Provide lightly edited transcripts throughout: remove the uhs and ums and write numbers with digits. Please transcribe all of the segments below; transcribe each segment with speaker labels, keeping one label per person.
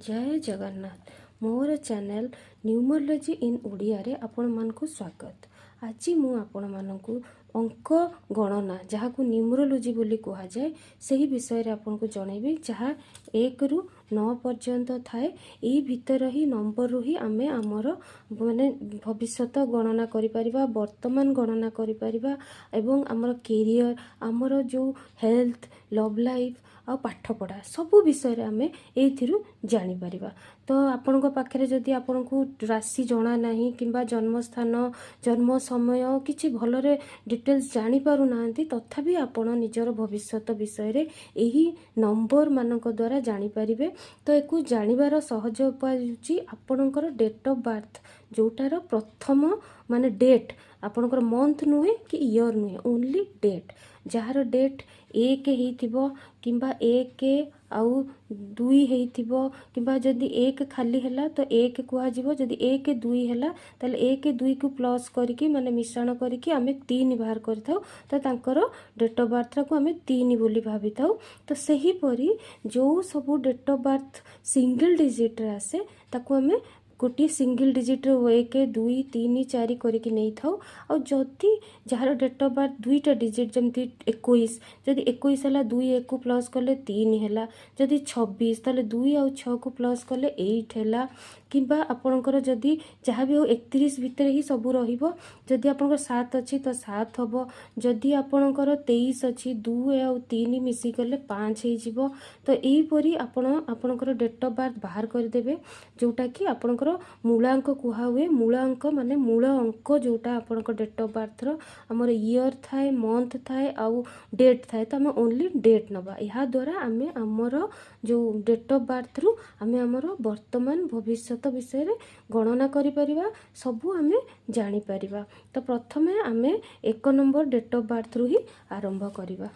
Speaker 1: ଜୟ ଜଗନ୍ନାଥ। ମୋର channel ନ୍ୟୁମରୋଲୋଜି in ଓଡ଼ିଆରେ ଆପଣମାନଙ୍କୁ ସ୍ୱାଗତ। ଆଜି ମୁଁ ଆପଣମାନଙ୍କୁ ଅଙ୍କ ଗଣନା, ଯାହାକୁ ନ୍ୟୁମରୋଲୋଜି ବୋଲି କୁହାଯାଏ, ସେହି ବିଷୟରେ ଆପଣଙ୍କୁ ଜଣାଇବି। ଯାହା 1ରୁ 9 ପର୍ଯ୍ୟନ୍ତ ଥାଏ, ଏଇ ଭିତରେ ହିଁ ନମ୍ବରରୁ ହିଁ ଆମେ ଆମର ମାନେ ଭବିଷ୍ୟତ ଗଣନା କରିପାରିବା, ବର୍ତ୍ତମାନ ଗଣନା କରିପାରିବା ଏବଂ ଆମର କେରିୟର, ଆମର ଯେଉଁ ହେଲ୍ଥ, ଲଭ୍ ଲାଇଫ୍ ଆଉ ପାଠପଢ଼ା ସବୁ ବିଷୟରେ ଆମେ ଏଇଥିରୁ ଜାଣିପାରିବା। ତ ଆପଣଙ୍କ ପାଖରେ ଯଦି ଆପଣଙ୍କୁ ରାଶି ଜଣା ନାହିଁ କିମ୍ବା ଜନ୍ମସ୍ଥାନ, ଜନ୍ମ ସମୟ କିଛି ଭଲରେ ଡିଟେଲ୍ସ ଜାଣିପାରୁନାହାନ୍ତି, ତଥାପି ଆପଣ ନିଜର ଭବିଷ୍ୟତ ବିଷୟରେ ଏହି ନମ୍ବର ମାନଙ୍କ ଦ୍ୱାରା ଜାଣିପାରିବେ। ତ ଏକୁ ଜାଣିବାର ସହଜ ଉପାୟ ହେଉଛି ଆପଣଙ୍କର ଡେଟ୍ ଅଫ୍ ବାର୍ଥ, ଯେଉଁଟାର ପ୍ରଥମ ମାନେ ଡେଟ୍, ଆପଣଙ୍କର ମନ୍ଥ ନୁହେଁ କି ଇୟର୍ ନୁହେଁ, ଓନ୍ଲି ଡେଟ୍। ଯାହାର ଡେଟ୍ 1 ହେଇଥିବ କିମ୍ବା 1 ଆଉ 2 ହେଇଥିବ, କିମ୍ବା ଯଦି 1 ଖାଲି ହେଲା ତ 1 କୁହାଯିବ। ଯଦି 1 2 ହେଲା, ତାହେଲେ 1 2କୁ ପ୍ଲସ୍ କରିକି, ମାନେ ମିଶାଣ କରିକି ଆମେ 3 ବାହାର କରିଥାଉ। ତ ତାଙ୍କର ଡେଟ୍ ଅଫ୍ ବାର୍ଥଟାକୁ ଆମେ 3 ବୋଲି ଭାବିଥାଉ। ତ ସେହିପରି ଯେଉଁ ସବୁ ଡେଟ୍ ଅଫ୍ ବାର୍ଥ ସିଙ୍ଗଲ୍ ଡିଜିଟ୍ରେ ଆସେ, ତାକୁ ଆମେ ଗୋଟିଏ ସିଙ୍ଗଲ୍ ଡିଜିଟ୍ରେ 1, 2, 3, 4 କରିକି ନେଇଥାଉ। ଆଉ ଯଦି ଯାହାର ଡେଟ୍ ଅଫ୍ ବାର୍ଥ ଦୁଇଟା ଡିଜିଟ୍, ଯେମିତି 21, ଯଦି 21 ହେଲା, 2 1କୁ ପ୍ଲସ୍ କଲେ 3 ହେଲା। ଯଦି 26, ତାହେଲେ 2 ଆଉ 6କୁ ପ୍ଲସ୍ କଲେ 8 ହେଲା। କିମ୍ବା ଆପଣଙ୍କର ଯଦି ଯାହା ବି ହଉ 31 ଭିତରେ ହିଁ ସବୁ ରହିବ। ଯଦି ଆପଣଙ୍କର 7 ଅଛି ତ 7 ହେବ। ଯଦି ଆପଣଙ୍କର 23 ଅଛି, 2 ଆଉ 3 ମିଶିଗଲେ 5 ହେଇଯିବ। ତ ଏହିପରି ଆପଣ ଆପଣଙ୍କର ଡେଟ୍ ଅଫ୍ ବାର୍ଥ ବାହାର କରିଦେବେ, ଯେଉଁଟାକି ଆପଣଙ୍କର ମୂଳାଙ୍କ କୁହା ହୁଏ। ମୂଳାଙ୍କ ମାନେ ମୂଳ ଅଙ୍କ, ଯେଉଁଟା ଆପଣଙ୍କ ଡେଟ୍ ଅଫ୍ ବାର୍ଥର ଆମର ଇୟର୍ ଥାଏ, ମନ୍ଥ ଥାଏ ଆଉ ଡେଟ୍ ଥାଏ। ତ ଆମେ ଓନ୍ଲି ଡେଟ୍ ନେବା। ଏହାଦ୍ୱାରା ଆମେ ଆମର ଯେଉଁ ଡେଟ୍ ଅଫ୍ ବାର୍ଥରୁ ଆମେ ଆମର ବର୍ତ୍ତମାନ, ଭବିଷ୍ୟତ ବିଷୟରେ ଗଣନା କରିପାରିବା, ସବୁ ଆମେ ଜାଣିପାରିବା। ତ ପ୍ରଥମେ ଆମେ 1 ନମ୍ବର ଡେଟ୍ ଅଫ୍ ବାର୍ଥରୁ ହିଁ ଆରମ୍ଭ କରିବା।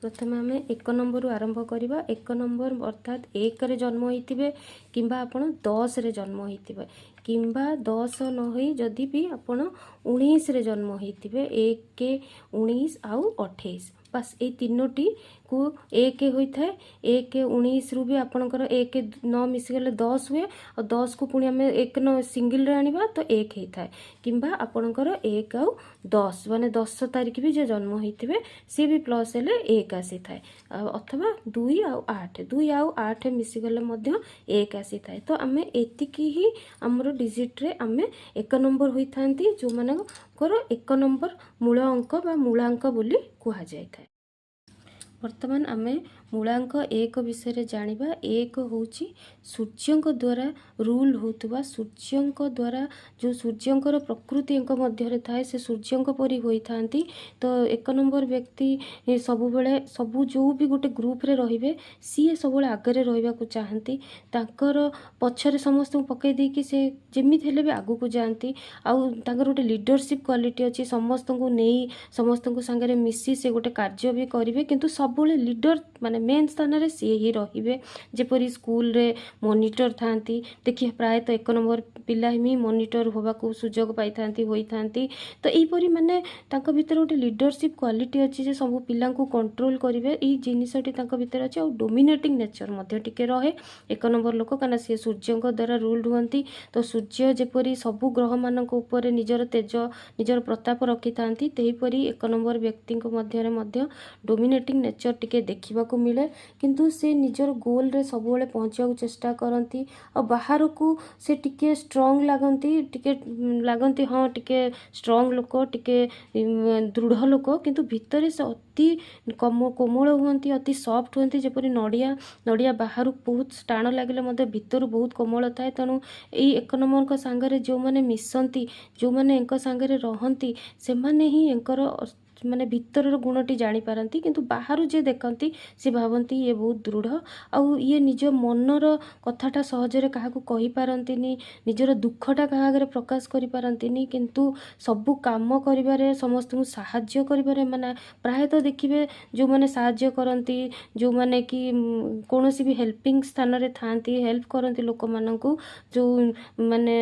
Speaker 1: ପ୍ରଥମେ ଆମେ 1 ନମ୍ବରରୁ ଆରମ୍ଭ କରିବା। 1 ନମ୍ବର ଅର୍ଥାତ୍ 1ରେ ଜନ୍ମ ହୋଇଥିବେ କିମ୍ବା ଆପଣ 10ରେ ଜନ୍ମ ହୋଇଥିବେ, କିମ୍ବା 10 ନ ହୋଇ ଯଦି ବି ଆପଣ 19ରେ ଜନ୍ମ ହୋଇଥିବେ, 1, 19 ଆଉ 28, ବାସ୍ ଏଇ ତିନୋଟିକୁ 1 ହୋଇଥାଏ। 1 19ରୁ ବି ଆପଣଙ୍କର 1 9 ମିଶିଗଲେ 10 ହୁଏ। ଆଉ 10କୁ ପୁଣି ଆମେ 1 9 ସିଙ୍ଗିଲରେ ଆଣିବା ତ 1 ହେଇଥାଏ। କିମ୍ବା ଆପଣଙ୍କର 1 ଆଉ 10, ମାନେ 10 ତାରିଖ ବି ଯେ ଜନ୍ମ ହୋଇଥିବେ, ସିଏ ବି ପ୍ଲସ୍ ହେଲେ 1 ଆସିଥାଏ। ଆଉ ଅଥବା 2 ଆଉ 8, 2 ଆଉ 8 ମିଶିଗଲେ ମଧ୍ୟ 1 ଆସିଥାଏ। ତ ଆମେ ଏତିକି ହିଁ ଆମର ଡିଜିଟ୍ରେ ଆମେ 1 ନମ୍ବର ହୋଇଥାନ୍ତି, ଯେଉଁମାନଙ୍କର 1 ନମ୍ବର ମୂଳ ଅଙ୍କ ବା ମୂଳାଙ୍କ ବୋଲି କୁହାଯାଇଥାଏ। ବର୍ତ୍ତମାନ ଆମେ ମୂଳାଙ୍କ 1 ବିଷୟରେ ଜାଣିବା। 1 ହେଉଛି ସୂର୍ଯ୍ୟଙ୍କ ଦ୍ୱାରା ରୁଲ୍ ହେଉଥିବା, ସୂର୍ଯ୍ୟଙ୍କ ଦ୍ୱାରା, ଯେଉଁ ସୂର୍ଯ୍ୟଙ୍କର ପ୍ରକୃତି ଙ୍କ ମଧ୍ୟରେ ଥାଏ, ସେ ସୂର୍ଯ୍ୟଙ୍କ ପରି ହୋଇଥାନ୍ତି। ତ 1 ନମ୍ବର ବ୍ୟକ୍ତି ସବୁବେଳେ ସବୁ ଯେଉଁ ବି ଗୋଟେ ଗ୍ରୁପରେ ରହିବେ, ସିଏ ସବୁବେଳେ ଆଗରେ ରହିବାକୁ ଚାହାନ୍ତି। ତାଙ୍କର ପଛରେ ସମସ୍ତଙ୍କୁ ପକାଇ ଦେଇକି ସେ ଯେମିତି ହେଲେ ବି ଆଗକୁ ଯାଆନ୍ତି। ଆଉ ତାଙ୍କର ଗୋଟେ ଲିଡରସିପ୍ କ୍ୱାଲିଟି ଅଛି। ସମସ୍ତଙ୍କୁ ନେଇ, ସମସ୍ତଙ୍କ ସାଙ୍ଗରେ ମିଶି ସେ ଗୋଟେ କାର୍ଯ୍ୟ ବି କରିବେ, କିନ୍ତୁ ସବୁବେଳେ ଲିଡର ମାନେ ମେନ୍ ସ୍ଥାନରେ ସିଏ ହିଁ ରହିବେ। ଯେପରି ସ୍କୁଲରେ ମନିଟର ଥାଆନ୍ତି, ଦେଖିବେ ପ୍ରାୟତଃ 1 ନମ୍ବର ପିଲା ହିଁ ମନିଟର ହେବାକୁ ସୁଯୋଗ ପାଇଥାନ୍ତି, ହୋଇଥାନ୍ତି। ତ ଏହିପରି ମାନେ ତାଙ୍କ ଭିତରେ ଗୋଟେ ଲିଡରସିପ୍ କ୍ୱାଲିଟି ଅଛି ଯେ ସବୁ ପିଲାଙ୍କୁ କଣ୍ଟ୍ରୋଲ କରିବେ। ଏଇ ଜିନିଷଟି ତାଙ୍କ ଭିତରେ ଅଛି। ଆଉ ଡୋମିନେଟିଂ ନେଚର ମଧ୍ୟ ଟିକେ ରହେ 1 ନମ୍ବର ଲୋକ, କାହିଁକିନା ସିଏ ସୂର୍ଯ୍ୟଙ୍କ ଦ୍ୱାରା ରୁଲ୍ଡ ହୁଅନ୍ତି। ତ ସୂର୍ଯ୍ୟ ଯେପରି ସବୁ ଗ୍ରହମାନଙ୍କ ଉପରେ ନିଜର ତେଜ, ନିଜର ପ୍ରତାପ ରଖିଥାନ୍ତି, ସେହିପରି 1 ନମ୍ବର ବ୍ୟକ୍ତିଙ୍କ ମଧ୍ୟରେ ମଧ୍ୟ ଡୋମିନେଟିଂ ନେଚର ଟିକେ ଦେଖିବାକୁ ମିଳେ। କିନ୍ତୁ ସେ ନିଜର ଗୋଲରେ ସବୁବେଳେ ପହଞ୍ଚିବାକୁ ଚେଷ୍ଟା କରନ୍ତି। ଆଉ ବାହାରକୁ ସେ ଟିକେ ଷ୍ଟ୍ରଙ୍ଗ ଲାଗନ୍ତି, ଟିକେ ଲାଗନ୍ତି, ହଁ, ଟିକେ ଷ୍ଟ୍ରଙ୍ଗ ଲୋକ, ଟିକେ ଦୃଢ଼ ଲୋକ। କିନ୍ତୁ ଭିତରେ ସେ ଅତି କୋମଳ ହୁଅନ୍ତି, ଅତି ସଫ୍ଟ ହୁଅନ୍ତି। ଯେପରି ନଡ଼ିଆ, ନଡ଼ିଆ ବାହାରୁ ବହୁତ ଟାଣ ଲାଗିଲେ ମଧ୍ୟ ଭିତରୁ ବହୁତ କୋମଳ ଥାଏ। ତେଣୁ ଏଇ 1 ନମ୍ବରଙ୍କ ସାଙ୍ଗରେ ଯେଉଁମାନେ ମିଶନ୍ତି, ଯେଉଁମାନେ ଏଙ୍କ ସାଙ୍ଗରେ ରହନ୍ତି, ସେମାନେ ହିଁ ଏଙ୍କର ମାନେ ଭିତରର ଗୁଣଟି ଜାଣିପାରନ୍ତି। କିନ୍ତୁ ବାହାରୁ ଯିଏ ଦେଖନ୍ତି, ସେ ଭାବନ୍ତି ଇଏ ବହୁତ ଦୃଢ଼। ଆଉ ଇଏ ନିଜ ମନର କଥାଟା ସହଜରେ କାହାକୁ କହିପାରନ୍ତିନି, ନିଜର ଦୁଃଖଟା କାହା ଆଗରେ ପ୍ରକାଶ କରିପାରନ୍ତିନି। କିନ୍ତୁ ସବୁ କାମ କରିବାରେ, ସମସ୍ତଙ୍କୁ ସାହାଯ୍ୟ କରିବାରେ, ମାନେ ପ୍ରାୟତଃ ଦେଖିବେ ଯେଉଁମାନେ ସାହାଯ୍ୟ କରନ୍ତି, ଯେଉଁମାନେ କି କୌଣସି ବି ହେଲ୍ପିଂ ସ୍ଥାନରେ ଥାଆନ୍ତି, ହେଲ୍ପ କରନ୍ତି ଲୋକମାନଙ୍କୁ, ଯେଉଁ ମାନେ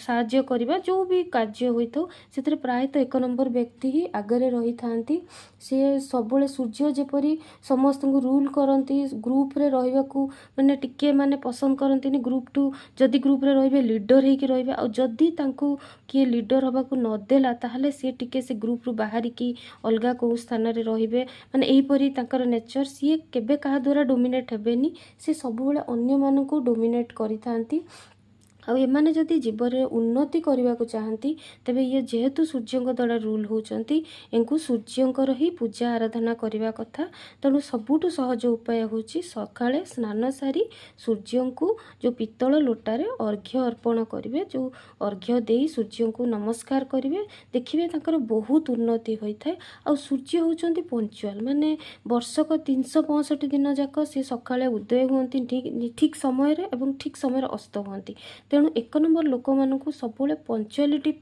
Speaker 1: ସାହାଯ୍ୟ କରିବା ଯେଉଁ ବି କାର୍ଯ୍ୟ ହୋଇଥାଉ, ସେଥିରେ ପ୍ରାୟତଃ 1 ନମ୍ବର ବ୍ୟକ୍ତି ହିଁ ଆଗରେ ରହିଥାନ୍ତି। ହୋଇଥାନ୍ତି। ସିଏ ସବୁବେଳେ ସୂର୍ଯ୍ୟ ଯେପରି ସମସ୍ତଙ୍କୁ ରୁଲ୍ କରନ୍ତି, ଗ୍ରୁପ୍ରେ ରହିବାକୁ ମାନେ ଟିକେ ମାନେ ପସନ୍ଦ କରନ୍ତିନି। ଗ୍ରୁପ୍ଠୁ ଯଦି ଗ୍ରୁପ୍ରେ ରହିବେ, ଲିଡ଼ର୍ ହେଇକି ରହିବେ। ଆଉ ଯଦି ତାଙ୍କୁ କିଏ ଲିଡ଼ର୍ ହେବାକୁ ନଦେଲା, ତାହେଲେ ସିଏ ଟିକେ ସେ ଗ୍ରୁପ୍ରୁ ବାହାରିକି ଅଲଗା କେଉଁ ସ୍ଥାନରେ ରହିବେ। ମାନେ ଏହିପରି ତାଙ୍କର ନେଚର୍। ସିଏ କେବେ କାହା ଦ୍ୱାରା ଡୋମିନେଟ୍ ହେବେନି, ସେ ସବୁବେଳେ ଅନ୍ୟମାନଙ୍କୁ ଡୋମିନେଟ୍ କରିଥାନ୍ତି। ଆଉ ଏମାନେ ଯଦି ଜୀବନରେ ଉନ୍ନତି କରିବାକୁ ଚାହାନ୍ତି, ତେବେ ଇଏ ଯେହେତୁ ସୂର୍ଯ୍ୟଙ୍କ ଦ୍ୱାରା ରୁଲ୍ ହେଉଛନ୍ତି, ଏଙ୍କୁ ସୂର୍ଯ୍ୟଙ୍କର ହିଁ ପୂଜା ଆରାଧନା କରିବା କଥା। ତେଣୁ ସବୁଠୁ ସହଜ ଉପାୟ ହେଉଛି ସକାଳେ ସ୍ନାନ ସାରି ସୂର୍ଯ୍ୟଙ୍କୁ ଯେଉଁ ପିତ୍ତଳ ଲୋଟାରେ ଅର୍ଘ୍ୟ ଅର୍ପଣ କରିବେ, ଯେଉଁ ଅର୍ଘ୍ୟ ଦେଇ ସୂର୍ଯ୍ୟଙ୍କୁ ନମସ୍କାର କରିବେ, ଦେଖିବେ ତାଙ୍କର ବହୁତ ଉନ୍ନତି ହୋଇଥାଏ। ଆଉ ସୂର୍ଯ୍ୟ ହେଉଛନ୍ତି ପଞ୍ଚୁଆଲ୍, ମାନେ ବର୍ଷକ 365 ଦିନ ଯାକ ସେ ସକାଳେ ଉଦୟ ହୁଅନ୍ତି ଠିକ୍ ଠିକ୍ ସମୟରେ ଏବଂ ଠିକ୍ ସମୟରେ ଅସ୍ତ ହୁଅନ୍ତି। ତେଣୁ 1 ନମ୍ବର ଲୋକମାନଙ୍କୁ ସବୁବେଳେ ପଞ୍ଚୁଆଲିଟି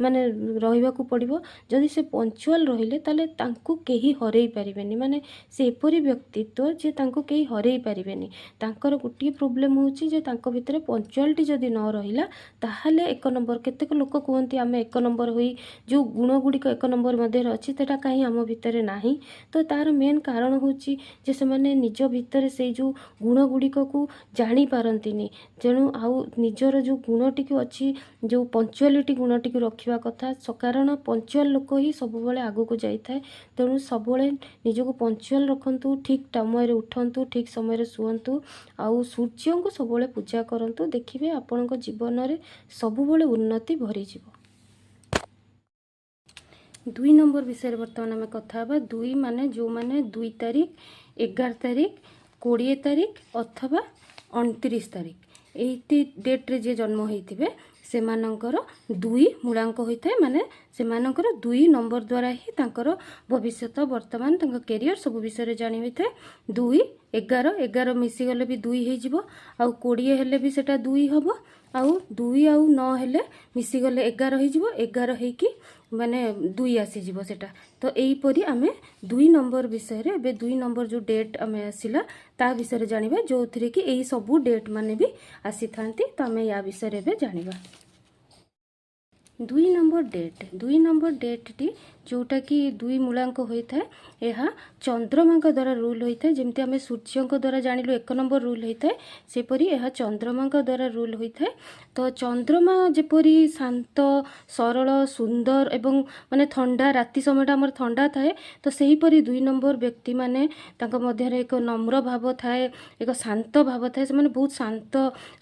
Speaker 1: ମାନେ ରହିବାକୁ ପଡ଼ିବ। ଯଦି ସେ ପଞ୍ଚୁଆଲ୍ ରହିଲେ, ତାହେଲେ ତାଙ୍କୁ କେହି ହରେଇ ପାରିବେନି। ମାନେ ସେ ଏପରି ବ୍ୟକ୍ତିତ୍ୱ ଯେ ତାଙ୍କୁ କେହି ହରେଇ ପାରିବେନି। ତାଙ୍କର ଗୋଟିଏ ପ୍ରୋବ୍ଲେମ୍ ହେଉଛି ଯେ ତାଙ୍କ ଭିତରେ ପଞ୍ଚୁଆଲିଟି ଯଦି ନ ରହିଲା, ତାହେଲେ 1 ନମ୍ବର, କେତେକ ଲୋକ କୁହନ୍ତି ଆମେ 1 ନମ୍ବର ହୋଇ ଯେଉଁ ଗୁଣ ଗୁଡ଼ିକ 1 ନମ୍ବର ମଧ୍ୟରେ ଅଛି, ସେଟା କାହିଁ ଆମ ଭିତରେ ନାହିଁ? ତ ତା'ର ମେନ୍ କାରଣ ହେଉଛି ଯେ ସେମାନେ ନିଜ ଭିତରେ ସେଇ ଯେଉଁ ଗୁଣ ଗୁଡ଼ିକକୁ ଜାଣିପାରନ୍ତିନି। ତେଣୁ ଆଉ ନିଜର ଯେଉଁ ଗୁଣଟିକୁ ଅଛି, ଯେଉଁ ପଞ୍ଚୁଆଲିଟି ଗୁଣଟିକୁ ରଖିବା କଥା, କାରଣ ପଞ୍ଚୁଆଲ୍ ଲୋକ ହିଁ ସବୁବେଳେ ଆଗକୁ ଯାଇଥାଏ। ତେଣୁ ସବୁବେଳେ ନିଜକୁ ପଞ୍ଚୁଆଲ୍ ରଖନ୍ତୁ, ଠିକ୍ ସମୟରେ ଉଠନ୍ତୁ, ଠିକ୍ ସମୟରେ ଶୁଅନ୍ତୁ ଆଉ ସୂର୍ଯ୍ୟଙ୍କୁ ସବୁବେଳେ ପୂଜା କରନ୍ତୁ। ଦେଖିବେ ଆପଣଙ୍କ ଜୀବନରେ ସବୁବେଳେ ଉନ୍ନତି ଭରିଯିବ। 2 ନମ୍ବର ବିଷୟରେ ବର୍ତ୍ତମାନ ଆମେ କଥା ହେବା। 2 ମାନେ ଯେଉଁମାନେ 2 ତାରିଖ, 11 ତାରିଖ, 20 ତାରିଖ ଅଥବା 29 ତାରିଖ, ଏଇଟି ଡେଟ୍ରେ ଯିଏ ଜନ୍ମ ହେଇଥିବେ, ସେମାନଙ୍କର 2 ମୂଳାଙ୍କ ହୋଇଥାଏ। ମାନେ ସେମାନଙ୍କର 2 ନମ୍ବର ଦ୍ୱାରା ହିଁ ତାଙ୍କର ଭବିଷ୍ୟତ, ବର୍ତ୍ତମାନ, ତାଙ୍କ କ୍ୟାରିୟର ସବୁ ବିଷୟରେ ଜାଣି ହୋଇଥାଏ। 2, 11, 11 ମିଶିଗଲେ ବି 2 ହେଇଯିବ। ଆଉ 20 ହେଲେ ବି ସେଟା 2 ହେବ। ଆଉ 2 ଆଉ 9 ହେଲେ ମିଶିଗଲେ 11 ହେଇଯିବ। 11 ହେଇକି ମାନେ 2 ଆସିଯିବ ସେଟା। ତ ଏଇପରି ଆମେ 2 ନମ୍ବର ବିଷୟରେ ଏବେ 2 ନମ୍ବର ଯେଉଁ ଡେଟ୍ ଆମେ ଆସିଲା, ତା ବିଷୟରେ ଜାଣିବା, ଯେଉଁଥିରେ କି ଏଇ ସବୁ ଡେଟ୍ ମାନେ ବି ଆସିଥାନ୍ତି। ତ ଆମେ ୟା ବିଷୟରେ ଏବେ ଜାଣିବା। 2 ନମ୍ବର ଡେଟ୍, 2 ନମ୍ବର ଡେଟ୍ଟି ଯେଉଁଟାକି 2 ମୂଳାଙ୍କ ହୋଇଥାଏ, ଏହା ଚନ୍ଦ୍ରମାଙ୍କ ଦ୍ୱାରା ରୁଲ୍ ହୋଇଥାଏ। ଯେମିତି ଆମେ ସୂର୍ଯ୍ୟଙ୍କ ଦ୍ୱାରା ଜାଣିଲୁ 1 ନମ୍ବର ରୁଲ୍ ହୋଇଥାଏ, ସେପରି ଏହା ଚନ୍ଦ୍ରମାଙ୍କ ଦ୍ୱାରା ରୁଲ୍ ହୋଇଥାଏ। ତ ଚନ୍ଦ୍ରମା ଯେପରି ଶାନ୍ତ, ସରଳ, ସୁନ୍ଦର ଏବଂ ମାନେ ଥଣ୍ଡା, ରାତି ସମୟଟା ଆମର ଥଣ୍ଡା ଥାଏ, ତ ସେହିପରି 2 ନମ୍ବର ବ୍ୟକ୍ତିମାନେ, ତାଙ୍କ ମଧ୍ୟରେ ଏକ ନମ୍ର ଭାବ ଥାଏ, ଏକ ଶାନ୍ତ ଭାବ ଥାଏ। ସେମାନେ ବହୁତ ଶାନ୍ତ,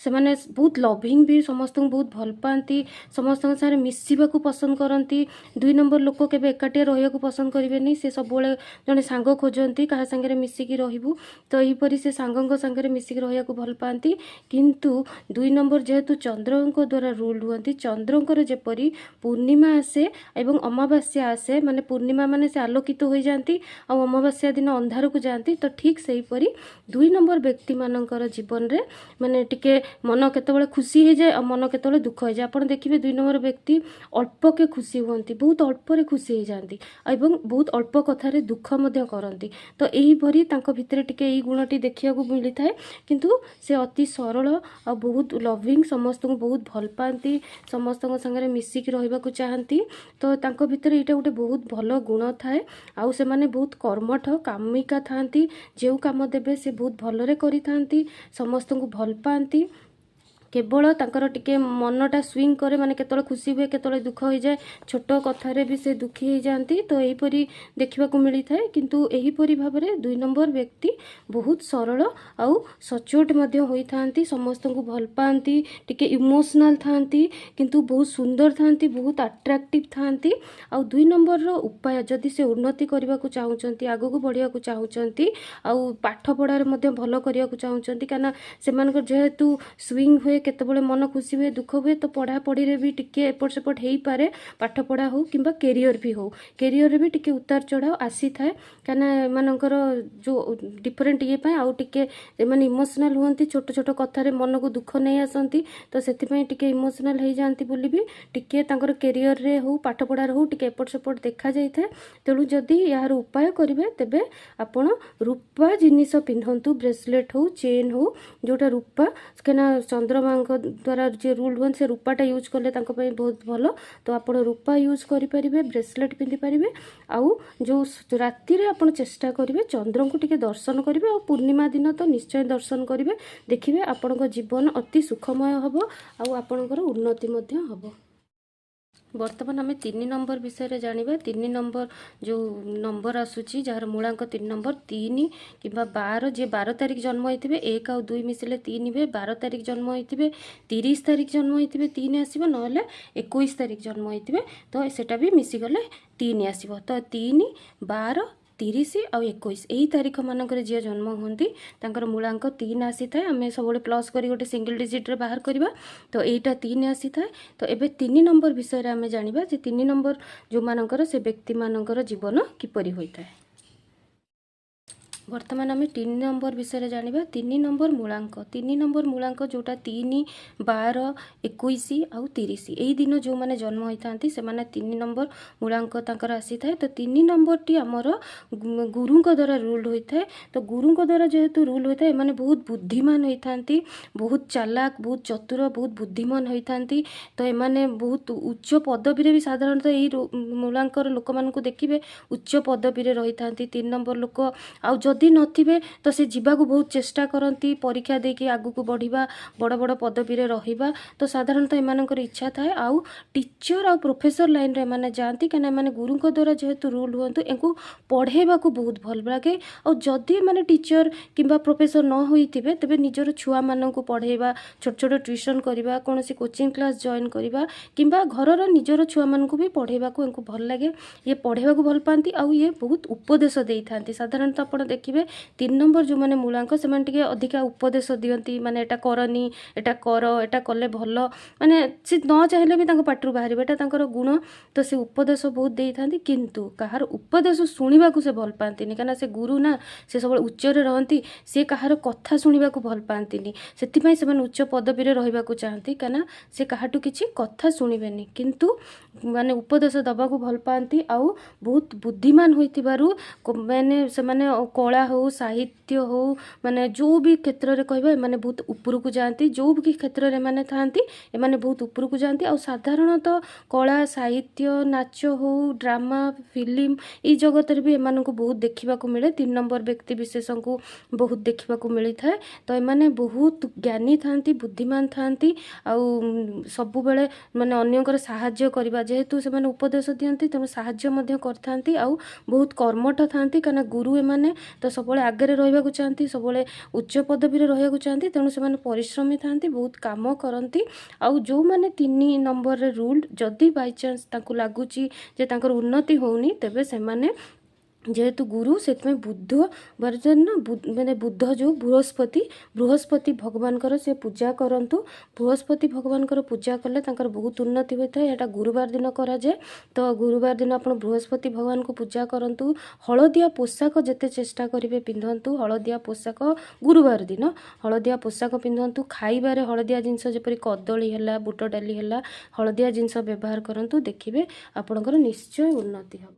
Speaker 1: ସେମାନେ ବହୁତ ଲଭିଂ ବି, ସମସ୍ତଙ୍କୁ ବହୁତ ଭଲ ପାଆନ୍ତି, ସମସ୍ତଙ୍କ ସାଙ୍ଗରେ ମିଶିବାକୁ ପସନ୍ଦ କରନ୍ତି। 2 ନମ୍ବର ଲୋକ କେବେ ଏକାଟିଆ ରହିବାକୁ ପସନ୍ଦ କରିବେନି। ସେ ସବୁବେଳେ ଜଣେ ସାଙ୍ଗ ଖୋଜନ୍ତି, କାହା ସାଙ୍ଗରେ ମିଶିକି ରହିବୁ। ତ ଏହିପରି ସେ ସାଙ୍ଗଙ୍କ ସାଙ୍ଗରେ ମିଶିକି ରହିବାକୁ ଭଲ ପାଆନ୍ତି। କିନ୍ତୁ 2 ନମ୍ବର ଯେହେତୁ ଚନ୍ଦ୍ରଙ୍କ ଦ୍ୱାରା ରୁଲ୍ ହୁଅନ୍ତି, ଚନ୍ଦ୍ରଙ୍କର ଯେପରି ପୂର୍ଣ୍ଣିମା ଆସେ ଏବଂ ଅମାବାସ୍ୟା ଆସେ, ମାନେ ପୂର୍ଣ୍ଣିମା ମାନେ ସେ ଆଲୋକିତ ହୋଇଯାଆନ୍ତି ଆଉ ଅମାବାସ୍ୟା ଦିନ ଅନ୍ଧାରକୁ ଯାଆନ୍ତି, ତ ଠିକ୍ ସେହିପରି 2 ନମ୍ବର ବ୍ୟକ୍ତିମାନଙ୍କର ଜୀବନରେ ମାନେ ଟିକେ ମନ କେତେବେଳେ ଖୁସି ହେଇଯାଏ ଆଉ ମନ କେତେବେଳେ ଦୁଃଖ ହେଇଯାଏ। ଆପଣ ଦେଖିବେ 2 ନମ୍ବର ବ୍ୟକ୍ତି ଅଳ୍ପକେ ଖୁସି ହୁଅନ୍ତି, ବହୁତ ଅଳ୍ପରେ ଖୁସି ହେଇଯାଆନ୍ତି ଏବଂ ବହୁତ ଅଳ୍ପ କଥାରେ ଦୁଃଖ ମଧ୍ୟ କରନ୍ତି। ତ ଏହିପରି ତାଙ୍କ ଭିତରେ ଟିକେ ଏଇ ଗୁଣଟି ଦେଖିବାକୁ ମିଳିଥାଏ। କିନ୍ତୁ ସେ ଅତି ସରଳ ଆଉ ବହୁତ ଲଭିଂ, ସମସ୍ତଙ୍କୁ ବହୁତ ଭଲ ପାଆନ୍ତି, ସମସ୍ତଙ୍କ ସାଙ୍ଗରେ ମିଶିକି ରହିବାକୁ ଚାହାନ୍ତି। ତ ତାଙ୍କ ଭିତରେ ଏଇଟା ଗୋଟେ ବହୁତ ଭଲ ଗୁଣ ଥାଏ। ଆଉ ସେମାନେ ବହୁତ କର୍ମଠ, କାମିକା ଥାଆନ୍ତି। ଯେଉଁ କାମ ଦେବେ ସେ ବହୁତ ଭଲରେ କରିଥାନ୍ତି, ସମସ୍ତଙ୍କୁ ଭଲ ପାଆନ୍ତି। କେବଳ ତାଙ୍କର ଟିକେ ମନଟା ସୁଇଙ୍ଗ କରେ, ମାନେ କେତେବେଳେ ଖୁସି ହୁଏ, କେତେବେଳେ ଦୁଃଖ ହେଇଯାଏ, ଛୋଟ କଥାରେ ବି ସେ ଦୁଃଖୀ ହେଇଯାଆନ୍ତି। ତ ଏହିପରି ଦେଖିବାକୁ ମିଳିଥାଏ। କିନ୍ତୁ ଏହିପରି ଭାବରେ 2 ନମ୍ବର ବ୍ୟକ୍ତି ବହୁତ ସରଳ ଆଉ ସଚୋଟ ମଧ୍ୟ ହୋଇଥାନ୍ତି, ସମସ୍ତଙ୍କୁ ଭଲ ପାଆନ୍ତି, ଟିକେ ଇମୋସନାଲ୍ ଥାଆନ୍ତି, କିନ୍ତୁ ବହୁତ ସୁନ୍ଦର ଥାଆନ୍ତି, ବହୁତ ଆଟ୍ରାକ୍ଟିଭ୍ ଥାଆନ୍ତି। ଆଉ 2 ନମ୍ବରର ଉପାୟ, ଯଦି ସେ ଉନ୍ନତି କରିବାକୁ ଚାହୁଁଛନ୍ତି, ଆଗକୁ ବଢ଼ିବାକୁ ଚାହୁଁଛନ୍ତି ଆଉ ପାଠ ପଢ଼ାରେ ମଧ୍ୟ ଭଲ କରିବାକୁ ଚାହୁଁଛନ୍ତି, କାହିଁକିନା ସେମାନଙ୍କର ଯେହେତୁ ସୁଇଙ୍ଗ ହୁଏ, କେତେବେଳେ ମନ ଖୁସି ହୁଏ, ଦୁଃଖ ହୁଏ, ତ ପଢ଼ାପଢ଼ିରେ ବି ଟିକେ ଏପଟ ସେପଟ ହେଇପାରେ। ପାଠ ପଢ଼ା ହଉ କିମ୍ବା କେରିୟର ବି ହଉ, କେରିୟରରେ ବି ଟିକେ ଉତାର ଚଢ଼ାव ଆସିଥାଏ, କାହିଁକିନା ଏମାନଙ୍କର ଯେଉଁ ଡିଫରେଣ୍ଟ ଇଏ ପାଇଁ। ଆଉ ଟିକେ ଏମାନେ ଇମୋସନାଲ୍ ହୁଅନ୍ତି, ଛୋଟ ଛୋଟ କଥାରେ ମନକୁ ଦୁଃଖ ନେଇ ଆସନ୍ତି, ତ ସେଥିପାଇଁ ଟିକେ ଇମୋସନାଲ୍ ହେଇଯାଆନ୍ତି ବୋଲି ବି ଟିକେ ତାଙ୍କର କେରିୟରରେ ହଉ, ପାଠ ପଢ଼ାରେ ହଉ, ଟିକେ ଏପଟ ସେପଟ ଦେଖାଯାଇଥାଏ। ତେଣୁ ଯଦି ଏହାର ଉପାୟ କରିବେ, ତେବେ ଆପଣ ରୂପା ଜିନିଷ ପିନ୍ଧନ୍ତୁ, ବ୍ରେସଲେଟ୍ ହଉ, ଚେନ୍ ହଉ, ଯେଉଁଟା ରୂପା, କାହିଁକିନା ଚନ୍ଦ୍ରମା ଚନ୍ଦ୍ରମାଙ୍କ ଦ୍ୱାରା ଯିଏ ରୁଲ୍ ହୁଅନ୍ତି, ସେ ରୂପାଟା ୟୁଜ୍ କଲେ ତାଙ୍କ ପାଇଁ ବହୁତ ଭଲ। ତ ଆପଣ ରୂପା ୟୁଜ୍ କରିପାରିବେ, ବ୍ରେସଲେଟ୍ ପିନ୍ଧିପାରିବେ। ଆଉ ଯେଉଁ ରାତିରେ ଆପଣ ଚେଷ୍ଟା କରିବେ ଚନ୍ଦ୍ରଙ୍କୁ ଟିକେ ଦର୍ଶନ କରିବେ, ଆଉ ପୂର୍ଣ୍ଣିମା ଦିନ ତ ନିଶ୍ଚୟ ଦର୍ଶନ କରିବେ। ଦେଖିବେ, ଆପଣଙ୍କ ଜୀବନ ଅତି ସୁଖମୟ ହେବ ଆଉ ଆପଣଙ୍କର ଉନ୍ନତି ମଧ୍ୟ ହେବ। ବର୍ତ୍ତମାନ ଆମେ 3 ନମ୍ବର ବିଷୟରେ ଜାଣିବା। 3 ନମ୍ବର ଯେଉଁ ନମ୍ବର ଆସୁଛି, ଯାହାର ମୂଳାଙ୍କ 3 ନମ୍ବର, 3 କିମ୍ବା 12, ଯିଏ 12 ତାରିଖ ଜନ୍ମ ହୋଇଥିବେ, 1 ଆଉ 2 ମିଶିଲେ 3 ହୁଏ। 12 ତାରିଖ ଜନ୍ମ ହୋଇଥିବେ, 30 ତାରିଖ ଜନ୍ମ ହୋଇଥିବେ, 3 ଆସିବ। ନହେଲେ 21 ତାରିଖ ଜନ୍ମ ହୋଇଥିବେ, ତ ସେଟା ବି ମିଶିଗଲେ 3 ଆସିବ। ତ 3, 12, 30 ଆଉ 21, ଏହି ତାରିଖ ମାନଙ୍କରେ ଯିଏ ଜନ୍ମ ହୁଅନ୍ତି, ତାଙ୍କର ମୂଳାଙ୍କ 3 ଆସିଥାଏ। ଆମେ ସବୁବେଳେ ପ୍ଲସ୍ କରି ଗୋଟେ ସିଙ୍ଗଲ ଡିଜିଟ୍ରେ ବାହାର କରିବା, ତ ଏଇଟା 3 ଆସିଥାଏ। ତ ଏବେ 3 ନମ୍ବର ବିଷୟରେ ଆମେ ଜାଣିବା ଯେ 3 ନମ୍ବର ଯେଉଁମାନଙ୍କର, ସେ ବ୍ୟକ୍ତିମାନଙ୍କର ଜୀବନ କିପରି ହୋଇଥାଏ। ବର୍ତ୍ତମାନ ଆମେ 3 ନମ୍ବର ବିଷୟରେ ଜାଣିବା। 3 ନମ୍ବର ମୂଳାଙ୍କ, 3 ନମ୍ବର ମୂଳାଙ୍କ ଯେଉଁଟା 3, 12, 21 ଆଉ 30, ଏଇ ଦିନ ଯେଉଁମାନେ ଜନ୍ମ ହୋଇଥାନ୍ତି, ସେମାନେ 3 ନମ୍ବର ମୂଳାଙ୍କ ତାଙ୍କର ଆସିଥାଏ। ତ 3 ନମ୍ବରଟି ଆମର ଗୁରୁଙ୍କ ଦ୍ୱାରା ରୁଲ୍ ହୋଇଥାଏ। ତ ଗୁରୁଙ୍କ ଦ୍ୱାରା ଯେହେତୁ ରୁଲ୍ ହୋଇଥାଏ, ଏମାନେ ବହୁତ ବୁଦ୍ଧିମାନ ହୋଇଥାନ୍ତି, ବହୁତ ଚାଲାକ, ବହୁତ ଚତୁର, ବହୁତ ବୁଦ୍ଧିମାନ ହୋଇଥାନ୍ତି। ତ ଏମାନେ ବହୁତ ଉଚ୍ଚ ପଦବୀରେ ବି ସାଧାରଣତଃ ଏଇ ମୂଳାଙ୍କର ଲୋକମାନଙ୍କୁ ଦେଖିବେ ଉଚ୍ଚ ପଦବୀରେ ରହିଥାନ୍ତି 3 ନମ୍ବର ଲୋକ। ଆଉ ଯଦି ନଥିବେ, ତ ସେ ଯିବାକୁ ବହୁତ ଚେଷ୍ଟା କରନ୍ତି, ପରୀକ୍ଷା ଦେଇକି ଆଗକୁ ବଢ଼ିବା, ବଡ଼ ବଡ଼ ପଦବୀରେ ରହିବା। ତ ସାଧାରଣତଃ ଏମାନଙ୍କର ଇଚ୍ଛା ଥାଏ। ଆଉ ଟିଚର ଆଉ ପ୍ରଫେସର ଲାଇନରେ ଏମାନେ ଯାଆନ୍ତି, କାହିଁକିନା ଏମାନେ ଗୁରୁଙ୍କ ଦ୍ୱାରା ଯେହେତୁ ରୁଲ୍ ହୁଅନ୍ତୁ, ଏଙ୍କୁ ପଢ଼େଇବାକୁ ବହୁତ ଭଲ ଲାଗେ। ଆଉ ଯଦି ଏମାନେ ଟିଚର କିମ୍ବା ପ୍ରଫେସର ନ ହୋଇଥିବେ, ତେବେ ନିଜର ଛୁଆମାନଙ୍କୁ ପଢ଼େଇବା, ଛୋଟ ଛୋଟ ଟ୍ୟୁସନ୍ କରିବା, କୌଣସି କୋଚିଂ କ୍ଲାସ୍ ଜଏନ୍ କରିବା କିମ୍ବା ଘରର ନିଜର ଛୁଆମାନଙ୍କୁ ବି ପଢ଼େଇବାକୁ ଏଙ୍କୁ ଭଲ ଲାଗେ। ଇଏ ପଢ଼େଇବାକୁ ଭଲ ପାଆନ୍ତି ଆଉ ଇଏ ବହୁତ ଉପଦେଶ ଦେଇଥାନ୍ତି। ସାଧାରଣତଃ ଆପଣ ଦେଖିବେ, 3 ନମ୍ବର ଯେଉଁମାନେ ମୂଳାଙ୍କ, ସେମାନେ ଟିକେ ଅଧିକା ଉପଦେଶ ଦିଅନ୍ତି। ମାନେ ଏଇଟା କରନି, ଏଇଟା କର, ଏଇଟା କଲେ ଭଲ, ମାନେ ସେ ନ ଚାହିଁଲେ ବି ତାଙ୍କ ପାଟିରୁ ବାହାରିବ। ଏଇଟା ତାଙ୍କର ଗୁଣ। ତ ସେ ଉପଦେଶ ବହୁତ ଦେଇଥାନ୍ତି, କିନ୍ତୁ କାହାର ଉପଦେଶ ଶୁଣିବାକୁ ସେ ଭଲ ପାଆନ୍ତିନି, କାହିଁକିନା ସେ ଗୁରୁ ନା, ସେ ସବୁବେଳେ ଉଚ୍ଚରେ ରହନ୍ତି। ସେ କାହାର କଥା ଶୁଣିବାକୁ ଭଲ ପାଆନ୍ତିନି। ସେଥିପାଇଁ ସେମାନେ ଉଚ୍ଚ ପଦବୀରେ ରହିବାକୁ ଚାହାନ୍ତି, କାହିଁକିନା ସେ କାହାଠୁ କିଛି କଥା ଶୁଣିବେନି, କିନ୍ତୁ ମାନେ ଉପଦେଶ ଦେବାକୁ ଭଲ ପାଆନ୍ତି। ଆଉ ବହୁତ ବୁଦ୍ଧିମାନ ହୋଇଥିବାରୁ ମାନେ ସେମାନେ କଳା ହଉ, ସାହିତ୍ୟ ହଉ, ମାନେ ଯେଉଁ ବି କ୍ଷେତ୍ରରେ କହିବା, ଏମାନେ ବହୁତ ଉପରକୁ ଯାଆନ୍ତି। ଯେଉଁ ବି କ୍ଷେତ୍ରରେ ଏମାନେ ଥାଆନ୍ତି, ଏମାନେ ବହୁତ ଉପରକୁ ଯାଆନ୍ତି। ଆଉ ସାଧାରଣତଃ କଳା, ସାହିତ୍ୟ, ନାଚ ହଉ, ଡ୍ରାମା, ଫିଲ୍ମ, ଏଇ ଜଗତରେ ବି ଏମାନଙ୍କୁ ବହୁତ ଦେଖିବାକୁ ମିଳେ। 3 ନମ୍ବର ବ୍ୟକ୍ତି ବିଶେଷଙ୍କୁ ବହୁତ ଦେଖିବାକୁ ମିଳିଥାଏ। ତ ଏମାନେ ବହୁତ ଜ୍ଞାନୀ ଥାଆନ୍ତି, ବୁଦ୍ଧିମାନ ଥାଆନ୍ତି ଆଉ ସବୁବେଳେ ମାନେ ଅନ୍ୟଙ୍କର ସାହାଯ୍ୟ କରିବା, ଯେହେତୁ ସେମାନେ ଉପଦେଶ ଦିଅନ୍ତି, ତେଣୁ ସାହାଯ୍ୟ ମଧ୍ୟ କରିଥାନ୍ତି। ଆଉ ବହୁତ କର୍ମଠ ଥାଆନ୍ତି, କାହିଁକିନା ଗୁରୁ ଏମାନେ, ତ ସବୁବେଳେ ଆଗରେ ରହିବାକୁ ଚାହାନ୍ତି, ସବୁବେଳେ ଉଚ୍ଚ ପଦବୀରେ ରହିବାକୁ ଚାହାନ୍ତି। ତେଣୁ ସେମାନେ ପରିଶ୍ରମୀ ଥାଆନ୍ତି, ବହୁତ କାମ କରନ୍ତି। ଆଉ ଯେଉଁମାନେ 3 ନମ୍ବରରେ ରୁଲ୍, ଯଦି ବାଇଚାନ୍ସ ତାଙ୍କୁ ଲାଗୁଛି ଯେ ତାଙ୍କର ଉନ୍ନତି ହେଉନି, ତେବେ ସେମାନେ ଯେହେତୁ ଗୁରୁ, ସେଥିପାଇଁ ବୁଧ ବର୍ଜନ, ମାନେ ବୁଧ ଯେଉଁ ବୃହସ୍ପତି, ବୃହସ୍ପତି ଭଗବାନଙ୍କର ସେ ପୂଜା କରନ୍ତୁ। ବୃହସ୍ପତି ଭଗବାନଙ୍କର ପୂଜା କଲେ ତାଙ୍କର ବହୁତ ଉନ୍ନତି ହୋଇଥାଏ। ଏଇଟା ଗୁରୁବାର ଦିନ କରାଯାଏ। ତ ଗୁରୁବାର ଦିନ ଆପଣ ବୃହସ୍ପତି ଭଗବାନଙ୍କୁ ପୂଜା କରନ୍ତୁ। ହଳଦିଆ ପୋଷାକ ଯେତେ ଚେଷ୍ଟା କରିବେ ପିନ୍ଧନ୍ତୁ। ହଳଦିଆ ପୋଷାକ, ଗୁରୁବାର ଦିନ ହଳଦିଆ ପୋଷାକ ପିନ୍ଧନ୍ତୁ। ଖାଇବାରେ ହଳଦିଆ ଜିନିଷ, ଯେପରି କଦଳୀ ହେଲା, ବୁଟ ଡାଲି ହେଲା, ହଳଦିଆ ଜିନିଷ ବ୍ୟବହାର କରନ୍ତୁ। ଦେଖିବେ, ଆପଣଙ୍କର ନିଶ୍ଚୟ ଉନ୍ନତି ହେବ।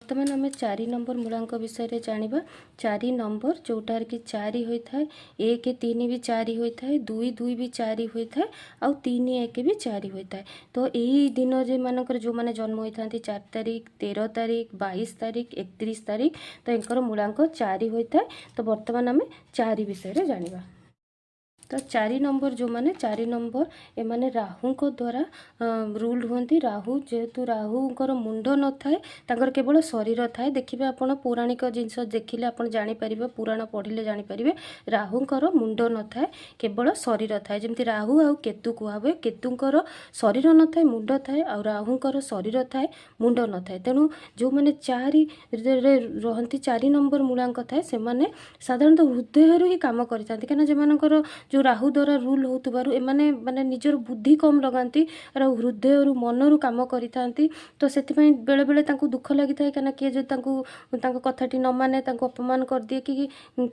Speaker 1: ବର୍ତ୍ତମାନ ଆମେ 4 ନମ୍ବର ମୂଳାଙ୍କ ବିଷୟରେ ଜାଣିବା। 4 ନମ୍ବର ଯେଉଁଟାରେ କି 4 ହୋଇଥାଏ, 1 3 ବି 4 ହୋଇଥାଏ, 2 2 ବି 4 ହୋଇଥାଏ ଆଉ 3 1 ବି 4 ହୋଇଥାଏ। ତ ଏଇ ଦିନ ଯେମାନଙ୍କର, ଯେଉଁମାନେ ଜନ୍ମ ହୋଇଥାନ୍ତି 4 ତାରିଖ, 13 ତାରିଖ, 22 ତାରିଖ, 31 ତାରିଖ, ତ ଏଙ୍କର ମୂଳାଙ୍କ 4 ହୋଇଥାଏ। ତ ବର୍ତ୍ତମାନ ଆମେ 4 ବିଷୟରେ ଜାଣିବା। ତ 4 ନମ୍ବର ଯେଉଁମାନେ, 4 ନମ୍ବର, ଏମାନେ ରାହୁଙ୍କ ଦ୍ୱାରା ରୁଲ୍ ହୁଅନ୍ତି। ରାହୁ ଯେହେତୁ, ରାହୁଙ୍କର ମୁଣ୍ଡ ନଥାଏ, ତାଙ୍କର କେବଳ ଶରୀର ଥାଏ। ଦେଖିବେ ଆପଣ, ପୌରାଣିକ ଜିନିଷ ଦେଖିଲେ ଆପଣ ଜାଣିପାରିବେ, ପୁରାଣ ପଢ଼ିଲେ ଜାଣିପାରିବେ, ରାହୁଙ୍କର ମୁଣ୍ଡ ନଥାଏ, କେବଳ ଶରୀର ଥାଏ। ଯେମିତି ରାହୁ ଆଉ କେତୁ କୁହା ହୁଏ, କେତୁଙ୍କର ଶରୀର ନଥାଏ, ମୁଣ୍ଡ ଥାଏ, ଆଉ ରାହୁଙ୍କର ଶରୀର ଥାଏ, ମୁଣ୍ଡ ନଥାଏ। ତେଣୁ ଯେଉଁମାନେ 4ରେ ରହନ୍ତି, 4 ନମ୍ବର ମୂଳାଙ୍କ ଥାଏ, ସେମାନେ ସାଧାରଣତଃ ହୃଦୟରୁ ହିଁ କାମ କରିଥାନ୍ତି, କାହିଁକିନା ସେମାନଙ୍କର ଯେଉଁ ରାହୁ ଦ୍ୱାରା ରୁଲ୍ ହେଉଥିବାରୁ ଏମାନେ ମାନେ ନିଜର ବୁଦ୍ଧି କମ୍ ଲଗାନ୍ତି ଆଉ ହୃଦୟରୁ, ମନରୁ କାମ କରିଥାନ୍ତି। ତ ସେଥିପାଇଁ ବେଳେବେଳେ ତାଙ୍କୁ ଦୁଃଖ ଲାଗିଥାଏ, କାହିଁକିନା କିଏ ଯଦି ତାଙ୍କୁ ତାଙ୍କ କଥାଟି ନ ମାନେ, ତାଙ୍କୁ ଅପମାନ କରିଦିଏ କି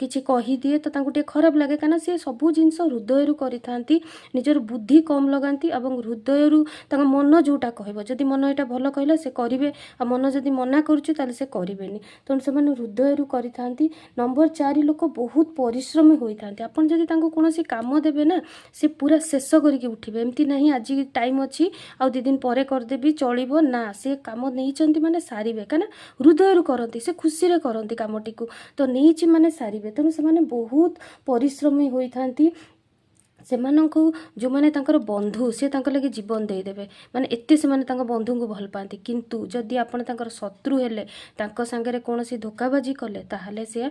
Speaker 1: କିଛି କହିଦିଏ, ତ ତାଙ୍କୁ ଟିକେ ଖରାପ ଲାଗେ, କାହିଁକିନା ସିଏ ସବୁ ଜିନିଷ ହୃଦୟରୁ କରିଥାନ୍ତି। ନିଜର ବୁଦ୍ଧି କମ୍ ଲଗାନ୍ତି ଏବଂ ହୃଦୟରୁ ତାଙ୍କ ମନ ଯେଉଁଟା କହିବ, ଯଦି ମନ ଏଇଟା ଭଲ କହିଲା, ସେ କରିବେ, ଆଉ ମନ ଯଦି ମନା କରୁଛି, ତାହେଲେ ସେ କରିବେନି। ତେଣୁ ସେମାନେ ହୃଦୟରୁ କରିଥାନ୍ତି। ନମ୍ବର 4 ଲୋକ ବହୁତ ପରିଶ୍ରମୀ ହୋଇଥାନ୍ତି। ଆପଣ ଯଦି ତାଙ୍କୁ କୌଣସି କାମ ଦେବେ ନା, ସେ ପୁରା ଶେଷ କରିକି ଉଠିବେ। ଏମିତି ନାହିଁ ଆଜି ଟାଇମ୍ ଅଛି, ଆଉ 2 ଦିନ ପରେ କରିଦେବି, ଚଳିବ ନା। ସେ କାମ ନେଇଛନ୍ତି ମାନେ ସାରିବେ, କାହିଁକିନା ହୃଦୟରୁ କରନ୍ତି, ସେ ଖୁସିରେ କରନ୍ତି କାମଟିକୁ। ତ ନେଇଛି ମାନେ ସାରିବେ। ତେଣୁ ସେମାନେ ବହୁତ ପରିଶ୍ରମୀ ହୋଇଥାନ୍ତି। ସେମାନଙ୍କୁ ଯେଉଁମାନେ ତାଙ୍କର ବନ୍ଧୁ, ସେ ତାଙ୍କ ଲାଗି ଜୀବନ ଦେଇଦେବେ, ମାନେ ଏତେ ସେମାନେ ତାଙ୍କ ବନ୍ଧୁଙ୍କୁ ଭଲ ପାଆନ୍ତି। କିନ୍ତୁ ଯଦି ଆପଣ ତାଙ୍କର ଶତ୍ରୁ ହେଲେ, ତାଙ୍କ ସାଙ୍ଗରେ କୌଣସି ଧୋକାବାଜି କଲେ, ତାହେଲେ ସେ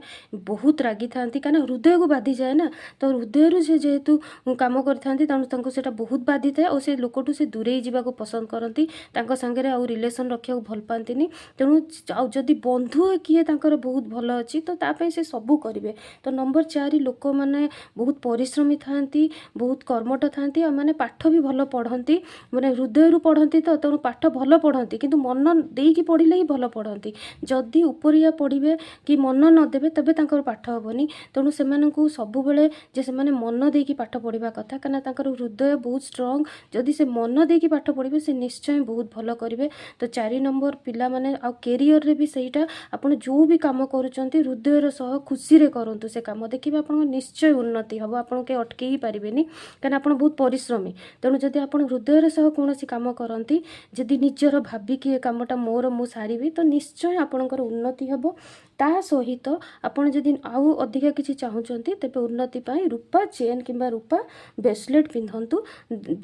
Speaker 1: ବହୁତ ରାଗିଥାନ୍ତି, କାହିଁକିନା ହୃଦୟକୁ ବାଧିଯାଏ ନା। ତ ହୃଦୟରୁ ସେ ଯେହେତୁ କାମ କରିଥାନ୍ତି, ତେଣୁ ତାଙ୍କୁ ସେଇଟା ବହୁତ ବାଧିଥାଏ ଆଉ ସେ ଲୋକଠୁ ସେ ଦୂରେଇ ଯିବାକୁ ପସନ୍ଦ କରନ୍ତି। ତାଙ୍କ ସାଙ୍ଗରେ ଆଉ ରିଲେସନ୍ ରଖିବାକୁ ଭଲ ପାଆନ୍ତିନି। ତେଣୁ ଆଉ ଯଦି ବନ୍ଧୁ କିଏ ତାଙ୍କର ବହୁତ ଭଲ ଅଛି, ତ ତା ପାଇଁ ସେ ସବୁ କରିବେ। ତ ନମ୍ବର 4 ଲୋକମାନେ ବହୁତ ପରିଶ୍ରମୀ ଥାଆନ୍ତି, ବହୁତ କର୍ମଠ ଥାଆନ୍ତି, ଆଉ ମାନେ ପାଠ ବି ଭଲ ପଢ଼ନ୍ତି, ମାନେ ହୃଦୟରୁ ପଢ଼ନ୍ତି। ତ ତେଣୁ ପାଠ ଭଲ ପଢ଼ନ୍ତି, କିନ୍ତୁ ମନ ଦେଇକି ପଢ଼ିଲେ ହିଁ ଭଲ ପଢ଼ନ୍ତି। ଯଦି ଉପରିଆ ପଢ଼ିବେ କି ମନ ନ ଦେବେ, ତେବେ ତାଙ୍କର ପାଠ ହେବନି। ତେଣୁ ସେମାନଙ୍କୁ ସବୁବେଳେ ଯେ ସେମାନେ ମନ ଦେଇକି ପାଠ ପଢ଼ିବା କଥା, କାହିଁକିନା ତାଙ୍କର ହୃଦୟ ବହୁତ ଷ୍ଟ୍ରଙ୍ଗ। ଯଦି ସେ ମନ ଦେଇକି ପାଠ ପଢ଼ିବେ, ସେ ନିଶ୍ଚୟ ବହୁତ ଭଲ କରିବେ। ତ 4 ନମ୍ବର ପିଲାମାନେ ଆଉ କେରିୟରରେ ବି ସେଇଟା, ଆପଣ ଯେଉଁ ବି କାମ କରୁଛନ୍ତି, ହୃଦୟର ସହ ଖୁସିରେ କରନ୍ତୁ ସେ କାମ, ଦେଖିବେ ଆପଣଙ୍କ ନିଶ୍ଚୟ ଉନ୍ନତି ହେବ, ଆପଣ କେହି ଅଟକେଇ ପାରିବେନି, କାହିଁକିନା ଆପଣ ବହୁତ ପରିଶ୍ରମୀ। ତେଣୁ ଯଦି ଆପଣ ହୃଦୟର ସହ କୌଣସି କାମ କରନ୍ତି, ଯଦି ନିଜର ଭାବିକି ଏ କାମଟା ମୋର, ମୁଁ ସାରିବି, ତ ନିଶ୍ଚୟ ଆପଣଙ୍କର ଉନ୍ନତି ହେବ। ତା ସହିତ ଆପଣ ଯଦି ଆଉ ଅଧିକା କିଛି ଚାହୁଁଛନ୍ତି, ତେବେ ଉନ୍ନତି ପାଇଁ ରୂପା ଚେନ୍ କିମ୍ବା ରୂପା ବ୍ରେସଲେଟ୍ ପିନ୍ଧନ୍ତୁ,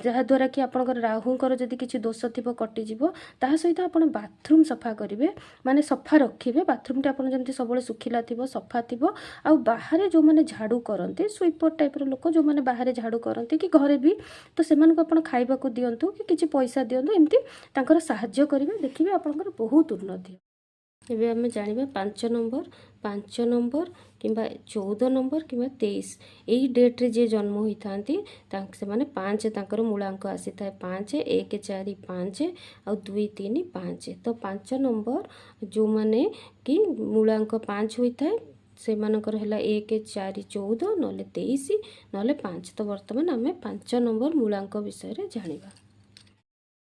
Speaker 1: ଯାହାଦ୍ୱାରା କି ଆପଣଙ୍କର ରାହୁଙ୍କର ଯଦି କିଛି ଦୋଷ ଥିବ କଟିଯିବ। ତା ସହିତ ଆପଣ ବାଥରୁମ୍ ସଫା କରିବେ, ମାନେ ସଫା ରଖିବେ ବାଥରୁମ୍ଟା ଆପଣ ଯେମିତି ସବୁବେଳେ ଶୁଖିଲା ଥିବ, ସଫା ଥିବ। ଆଉ ବାହାରେ ଯେଉଁମାନେ ଝାଡ଼ୁ କରନ୍ତି, ସୁଇପର ଟାଇପ୍ର ଲୋକ ଯେଉଁମାନେ ବାହାରେ ଝାଡ଼ୁ କରନ୍ତି କି ଘରେ ବି, ତ ସେମାନଙ୍କୁ ଆପଣ ଖାଇବାକୁ ଦିଅନ୍ତୁ କି କିଛି ପଇସା ଦିଅନ୍ତୁ, ଏମିତି ତାଙ୍କର ସାହାଯ୍ୟ କରିବେ, ଦେଖିବେ ଆପଣଙ୍କର ବହୁତ ଉନ୍ନତି। ଏବେ ଆମେ ଜାଣିବା 5 ନମ୍ବର। 5 ନମ୍ବର କିମ୍ବା 14 ନମ୍ବର କିମ୍ବା 23, ଏଇ ଡେଟ୍ରେ ଯିଏ ଜନ୍ମ ହୋଇଥାନ୍ତି, ସେମାନେ 5 ତାଙ୍କର ମୂଳାଙ୍କ ଆସିଥାଏ, 5, 1, 4, 5 ଆଉ 2, 3, 5। ତ 5 ନମ୍ବର ଯେଉଁମାନେ କି ମୂଳାଙ୍କ 5 ହୋଇଥାଏ, ସେମାନଙ୍କର ହେଲା 1, 4, 14, ନହେଲେ 23, ନହେଲେ 5। ତ ବର୍ତ୍ତମାନ ଆମେ 5 ନମ୍ବର ମୂଳାଙ୍କ ବିଷୟରେ ଜାଣିବା।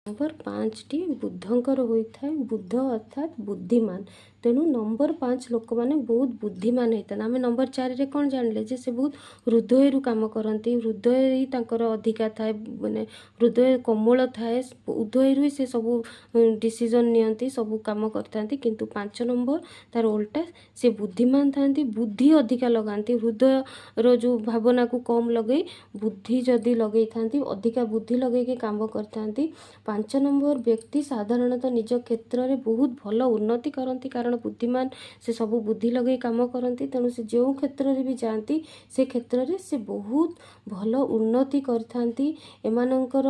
Speaker 1: ନମ୍ବର 5ଟି ବୁଧଙ୍କର ହୋଇଥାଏ। ବୁଧ ଅର୍ଥାତ୍ ବୁଦ୍ଧିମାନ। ତେଣୁ ନମ୍ବର 5 ଲୋକମାନେ ବହୁତ ବୁଦ୍ଧିମାନ ହେଇଥାନ୍ତି। ଆମେ ନମ୍ବର 4ରେ କ'ଣ ଜାଣିଲେ ଯେ ସେ ବହୁତ ହୃଦୟରୁ କାମ କରନ୍ତି, ହୃଦୟ ହିଁ ତାଙ୍କର ଅଧିକା ଥାଏ, ମାନେ ହୃଦୟ କୋମଳ ଥାଏ, ହୃଦୟରୁ ହିଁ ସେ ସବୁ ଡିସିଜନ୍ ନିଅନ୍ତି, ସବୁ କାମ କରିଥାନ୍ତି। କିନ୍ତୁ 5 ନମ୍ବର ତାର ଓଲଟା, ସେ ବୁଦ୍ଧିମାନ ଥାନ୍ତି, ବୁଦ୍ଧି ଅଧିକା ଲଗାନ୍ତି। ହୃଦୟର ଯେଉଁ ଭାବନାକୁ କମ୍ ଲଗେଇ ବୁଦ୍ଧି ଯଦି ଲଗେଇଥାନ୍ତି, ଅଧିକା ବୁଦ୍ଧି ଲଗେଇକି କାମ କରିଥାନ୍ତି। 5 ନମ୍ବର ବ୍ୟକ୍ତି ସାଧାରଣତଃ ନିଜ କ୍ଷେତ୍ରରେ ବହୁତ ଭଲ ଉନ୍ନତି କରନ୍ତି, କାରଣ ବୁଦ୍ଧିମାନ, ସେ ସବୁ ବୁଦ୍ଧି ଲଗେଇ କାମ କରନ୍ତି। ତେଣୁ ସେ ଯେଉଁ କ୍ଷେତ୍ରରେ ବି ଯାଆନ୍ତି, ସେ କ୍ଷେତ୍ରରେ ସେ ବହୁତ ଭଲ ଉନ୍ନତି କରିଥାନ୍ତି। ଏମାନଙ୍କର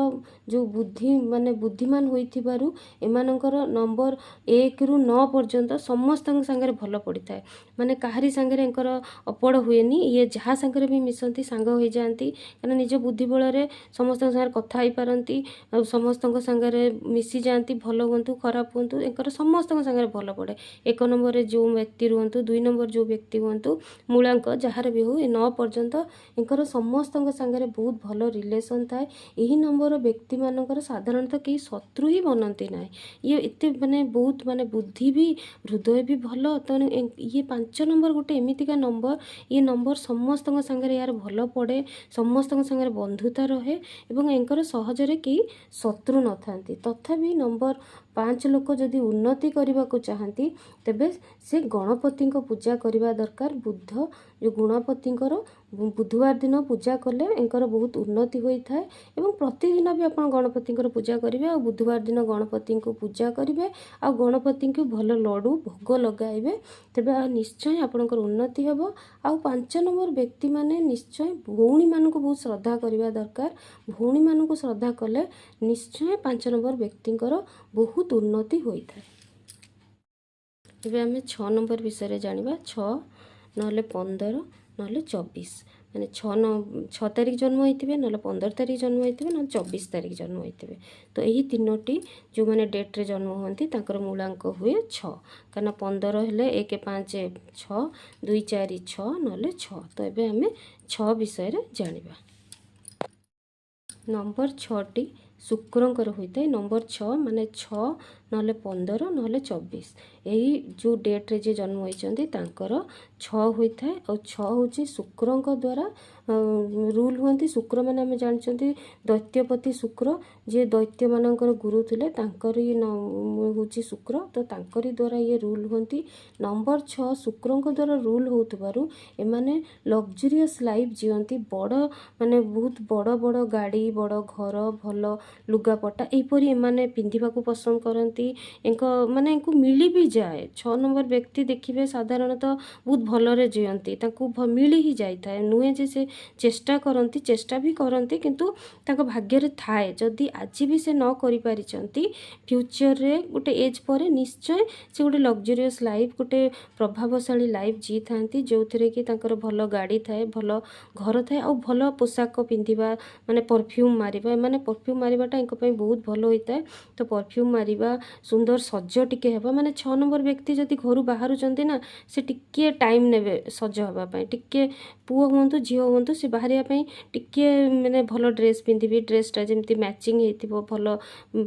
Speaker 1: ଯେଉଁ ବୁଦ୍ଧି, ମାନେ ବୁଦ୍ଧିମାନ ହୋଇଥିବାରୁ ଏମାନଙ୍କର ନମ୍ବର 1ରୁ 9 ପର୍ଯ୍ୟନ୍ତ ସମସ୍ତଙ୍କ ସାଙ୍ଗରେ ଭଲ ପଡ଼ିଥାଏ, ମାନେ କାହାରି ସାଙ୍ଗରେ ଏଙ୍କର ଅପଡ଼ ହୁଏନି। ଇଏ ଯାହା ସାଙ୍ଗରେ ବି ମିଶନ୍ତି, ସାଙ୍ଗ ହୋଇଯାଆନ୍ତି, କାରଣ ନିଜ ବୁଦ୍ଧି ବଳରେ ସମସ୍ତଙ୍କ ସାଙ୍ଗରେ କଥା ହେଇପାରନ୍ତି ଆଉ ସମସ୍ତଙ୍କ ସାଙ୍ଗରେ ମିଶିଯାଆନ୍ତି। ଭଲ ହୁଅନ୍ତୁ, ଖରାପ ହୁଅନ୍ତୁ, ଏଙ୍କର ସମସ୍ତଙ୍କ ସାଙ୍ଗରେ ଭଲ ପଡ଼େ। 1 ନମ୍ବରରେ ଯେଉଁ ବ୍ୟକ୍ତି ରୁହନ୍ତୁ, 2 ନମ୍ବର ଯେଉଁ ବ୍ୟକ୍ତି ହୁଅନ୍ତୁ, ମୂଳାଙ୍କ ଯାହାର ବି ହଉ, ଏ 9 ପର୍ଯ୍ୟନ୍ତ ଏଙ୍କର ସମସ୍ତଙ୍କ ସାଙ୍ଗରେ ବହୁତ ଭଲ ରିଲେସନ୍ ଥାଏ। ଏହି ନମ୍ବର ବ୍ୟକ୍ତିମାନଙ୍କର ସାଧାରଣତଃ କେହି ଶତ୍ରୁ ହିଁ ବନନ୍ତି ନାହିଁ। ଇଏ ଏତେ ମାନେ ବହୁତ ମାନେ ବୁଦ୍ଧି ବି, ହୃଦୟ ବି ଭଲ। ତେଣୁ ଇଏ 5 ନମ୍ବର ଗୋଟେ ଏମିତିକା ନମ୍ବର, ଇଏ ନମ୍ବର ସମସ୍ତଙ୍କ ସାଙ୍ଗରେ ଏହାର ଭଲ ପଡ଼େ, ସମସ୍ତଙ୍କ ସାଙ୍ଗରେ ବନ୍ଧୁତା ରହେ ଏବଂ ଏଙ୍କର ସହଜରେ କେହି ଶତ୍ରୁ ନଥାନ୍ତି। ତଥାପି ନମ୍ବର 5 ଲୋକ ଯଦି ଉନ୍ନତି କରିବାକୁ ଚାହାନ୍ତି, ତେବେ ସେ ଗଣପତିଙ୍କ ପୂଜା କରିବା ଦରକାର। ବୁଦ୍ଧ ଯେଉଁ ଗଣପତିଙ୍କର ବୁଧବାର ଦିନ ପୂଜା କଲେ ଏଙ୍କର ବହୁତ ଉନ୍ନତି ହୋଇଥାଏ। ଏବଂ ପ୍ରତିଦିନ ବି ଆପଣ ଗଣପତିଙ୍କର ପୂଜା କରିବେ ଆଉ ବୁଧବାର ଦିନ ଗଣପତିଙ୍କୁ ପୂଜା କରିବେ ଆଉ ଗଣପତିଙ୍କୁ ଭଲ ଲଡ଼ୁ ଭୋଗ ଲଗାଇବେ, ତେବେ ଆଉ ନିଶ୍ଚୟ ଆପଣଙ୍କର ଉନ୍ନତି ହେବ। ଆଉ 5 ନମ୍ବର ବ୍ୟକ୍ତିମାନେ ନିଶ୍ଚୟ ଭଉଣୀମାନଙ୍କୁ ବହୁତ ଶ୍ରଦ୍ଧା କରିବା ଦରକାର। ଭଉଣୀମାନଙ୍କୁ ଶ୍ରଦ୍ଧା କଲେ ନିଶ୍ଚୟ 5 ନମ୍ବର ବ୍ୟକ୍ତିଙ୍କର ବହୁତ ଉନ୍ନତି ହୋଇଥାଏ। ଏବେ ଆମେ 6 ନମ୍ବର ବିଷୟରେ ଜାଣିବା। 6 ନହେଲେ 15 ନହେଲେ 24, ମାନେ 6 ତାରିଖ ଜନ୍ମ ହେଇଥିବେ, ନହେଲେ 15 ତାରିଖ ଜନ୍ମ ହେଇଥିବେ, ନହେଲେ 24 ତାରିଖ ଜନ୍ମ ହେଇଥିବେ। ତ ଏହି ତିନୋଟି ଯେଉଁମାନେ ଡେଟ୍ରେ ଜନ୍ମ ହୁଅନ୍ତି, ତାଙ୍କର ମୂଳାଙ୍କ ହୁଏ 6, କାରଣ 15 ହେଲେ 1, 5, 6, 2, 4, 6, ନହେଲେ 6। ତ ଏବେ ଆମେ 6 ବିଷୟରେ ଜାଣିବା। ନମ୍ବର 6ଟି ଶୁକ୍ରଙ୍କର ହୋଇଥାଏ। ନମ୍ବର 6 ମାନେ 6 ନହେଲେ 15, ନହେଲେ 24, ଏଇ ଯେଉଁ ଡେଟ୍ରେ ଯିଏ ଜନ୍ମ ହୋଇଛନ୍ତି ତାଙ୍କର 6 ହୋଇଥାଏ। ଆଉ 6 ହେଉଛି ଶୁକ୍ରଙ୍କ ଦ୍ୱାରା ରୁଲ୍ ହୁଅନ୍ତି। ଶୁକ୍ର ମାନେ ଆମେ ଜାଣିଛନ୍ତି ଦୈତ୍ୟପତି ଶୁକ୍ର, ଯିଏ ଦୈତ୍ୟମାନଙ୍କର ଗୁରୁ ଥିଲେ, ତାଙ୍କରି ହେଉଛି ଶୁକ୍ର। ତ ତାଙ୍କରି ଦ୍ୱାରା ଇଏ ରୁଲ୍ ହୁଅନ୍ତି। ନମ୍ବର 6 ଶୁକ୍ରଙ୍କ ଦ୍ୱାରା ରୁଲ୍ ହେଉଥିବାରୁ ଏମାନେ ଲକ୍ଜରିୟସ୍ ଲାଇଫ୍ ଜିଅନ୍ତି। ବଡ଼ ମାନେ ବହୁତ ବଡ଼ ବଡ଼ ଗାଡ଼ି, ବଡ଼ ଘର, ଭଲ ଲୁଗାପଟା ଏହିପରି ଏମାନେ ପିନ୍ଧିବାକୁ ପସନ୍ଦ କରନ୍ତି। ଏଙ୍କ ମାନେ ଏଙ୍କୁ ମିଳି ବି ଯାଏ। 6 ନମ୍ବର ବ୍ୟକ୍ତି ଦେଖିବେ ସାଧାରଣତଃ ବହୁତ ଭଲରେ ଜିଅନ୍ତି, ତାଙ୍କୁ ମିଳି ହିଁ ଯାଇଥାଏ। ନୁହେଁ ଯେ ସେ ଚେଷ୍ଟା କରନ୍ତି, ଚେଷ୍ଟା ବି କରନ୍ତି, କିନ୍ତୁ ତାଙ୍କ ଭାଗ୍ୟରେ ଥାଏ। ଯଦି ଆଜି ବି ସେ ନ କରିପାରିଛନ୍ତି, ଫ୍ୟୁଚରରେ ଗୋଟେ ଏଜ୍ ପରେ ନିଶ୍ଚୟ ସେ ଗୋଟେ ଲକ୍ଜରିୟସ୍ ଲାଇଫ୍, ଗୋଟେ ପ୍ରଭାବଶାଳୀ ଲାଇଫ୍ ଜିଇଥାନ୍ତି, ଯେଉଁଥିରେ କି ତାଙ୍କର ଭଲ ଗାଡ଼ି ଥାଏ, ଭଲ ଘର ଥାଏ, ଆଉ ଭଲ ପୋଷାକ ପିନ୍ଧିବା, ମାନେ ପରଫ୍ୟୁମ୍ ମାରିବା। ଏମାନେ ପରଫ୍ୟୁମ୍ ମାରିବାଟା ଏଙ୍କ ପାଇଁ ବହୁତ ଭଲ ହୋଇଥାଏ। ତ ପରଫ୍ୟୁମ୍ ମାରିବା, ସୁନ୍ଦର ସଜ ଟିକେ ହେବା, ମାନେ 6 ନମ୍ବର ବ୍ୟକ୍ତି ଯଦି ଘରୁ ବାହାରୁଛନ୍ତି ନା, ସେ ଟିକିଏ ଟାଇମ୍ ନେବେ ସଜ ହେବା ପାଇଁ। ଟିକିଏ ପୁଅ ହୁଅନ୍ତୁ, ଝିଅ ହୁଅନ୍ତୁ, ସେ ବାହାରିବା ପାଇଁ ଟିକିଏ ମାନେ ଭଲ ଡ୍ରେସ୍ ପିନ୍ଧିବି, ଡ୍ରେସ୍ଟା ଯେମିତି ମ୍ୟାଚିଂ ହେଇଥିବ, ଭଲ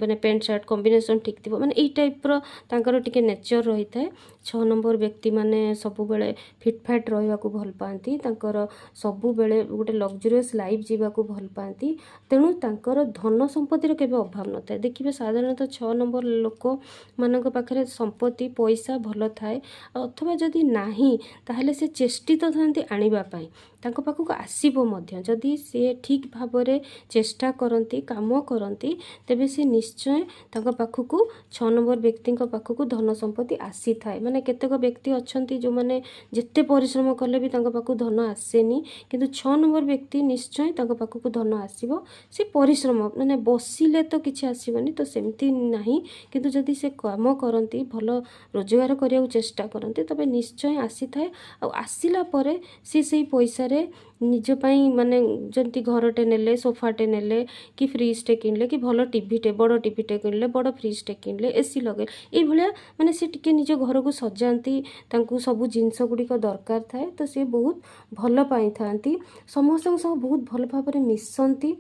Speaker 1: ମାନେ ପ୍ୟାଣ୍ଟ ସାର୍ଟ କମ୍ବିନେସନ୍ ଠିକ୍ ଥିବ, ମାନେ ଏଇ ଟାଇପ୍ର ତାଙ୍କର ଟିକେ ନେଚର୍ ରହିଥାଏ। 6 ନମ୍ବର ବ୍ୟକ୍ତିମାନେ ସବୁବେଳେ ଫିଟଫାଟ୍ ରହିବାକୁ ଭଲ ପାଆନ୍ତି, ତାଙ୍କର ସବୁବେଳେ ଗୋଟେ ଲକ୍ଜରିୟସ୍ ଲାଇଫ୍ ଯିବାକୁ ଭଲ ପାଆନ୍ତି। ତେଣୁ ତାଙ୍କର ଧନ ସମ୍ପତ୍ତିର କେବେ ଅଭାବ ନଥାଏ। ଦେଖିବେ ସାଧାରଣତଃ 6 ନମ୍ବର ଲୋକମାନଙ୍କ ପାଖରେ ସମ୍ପତ୍ତି ପଇସା ଭଲ ଥାଏ, ଅଥବା ଯଦି ନାହିଁ ତାହେଲେ ସେ ଚେଷ୍ଟିତ ଥାନ୍ତି ଆଣିବା ପାଇଁ, ତାଙ୍କ ପାଖକୁ ଆସିବ ମଧ୍ୟ। ଯଦି ସିଏ ଠିକ୍ ଭାବରେ ଚେଷ୍ଟା କରନ୍ତି, କାମ କରନ୍ତି, ତେବେ ସେ ନିଶ୍ଚୟ ତାଙ୍କ ପାଖକୁ, 6 ନମ୍ବର ବ୍ୟକ୍ତିଙ୍କ ପାଖକୁ ଧନ ସମ୍ପତ୍ତି ଆସିଥାଏ। ମାନେ କେତେକ ବ୍ୟକ୍ତି ଅଛନ୍ତି ଯେଉଁମାନେ ଯେତେ ପରିଶ୍ରମ କଲେ ବି ତାଙ୍କ ପାଖକୁ ଧନ ଆସେନି, କିନ୍ତୁ 6 ନମ୍ବର ବ୍ୟକ୍ତି ନିଶ୍ଚୟ ତାଙ୍କ ପାଖକୁ ଧନ ଆସିବ। ସେ ପରିଶ୍ରମ ମାନେ ବସିଲେ ତ କିଛି ଆସିବନି, ତ ସେମିତି ନାହିଁ, କିନ୍ତୁ ଯଦି ସେ କାମ କରନ୍ତି, ଭଲ ରୋଜଗାର କରିବାକୁ ଚେଷ୍ଟା କରନ୍ତି, ତେବେ ନିଶ୍ଚୟ ଆସିଥାଏ। ଆଉ ଆସିଲା ପରେ ସେ ସେଇ ପଇସାରେ ନିଜ ପାଇଁ ମାନେ ଯେମିତି ଘରଟେ ନେଲେ, ସୋଫାଟେ ନେଲେ, କି ଫ୍ରିଜ୍ଟେ କିଣିଲେ, କି ଭଲ ଟିଭିଟେ, ବଡ଼ ଟିଭିଟେ କିଣିଲେ, ବଡ଼ ଫ୍ରିଜ୍ଟେ କିଣିଲେ, ଏସି ଲଗେଇଲେ, ଏଇଭଳିଆ ମାନେ ସେ ଟିକେ ନିଜ ଘରକୁ ସଜାନ୍ତି। ତାଙ୍କୁ ସବୁ ଜିନିଷ ଗୁଡ଼ିକ ଦରକାର ଥାଏ, ତ ସେ ବହୁତ ଭଲ ପାଇଥାନ୍ତି, ସମସ୍ତଙ୍କ ସହ ବହୁତ ଭଲ ଭାବରେ ମିଶନ୍ତି।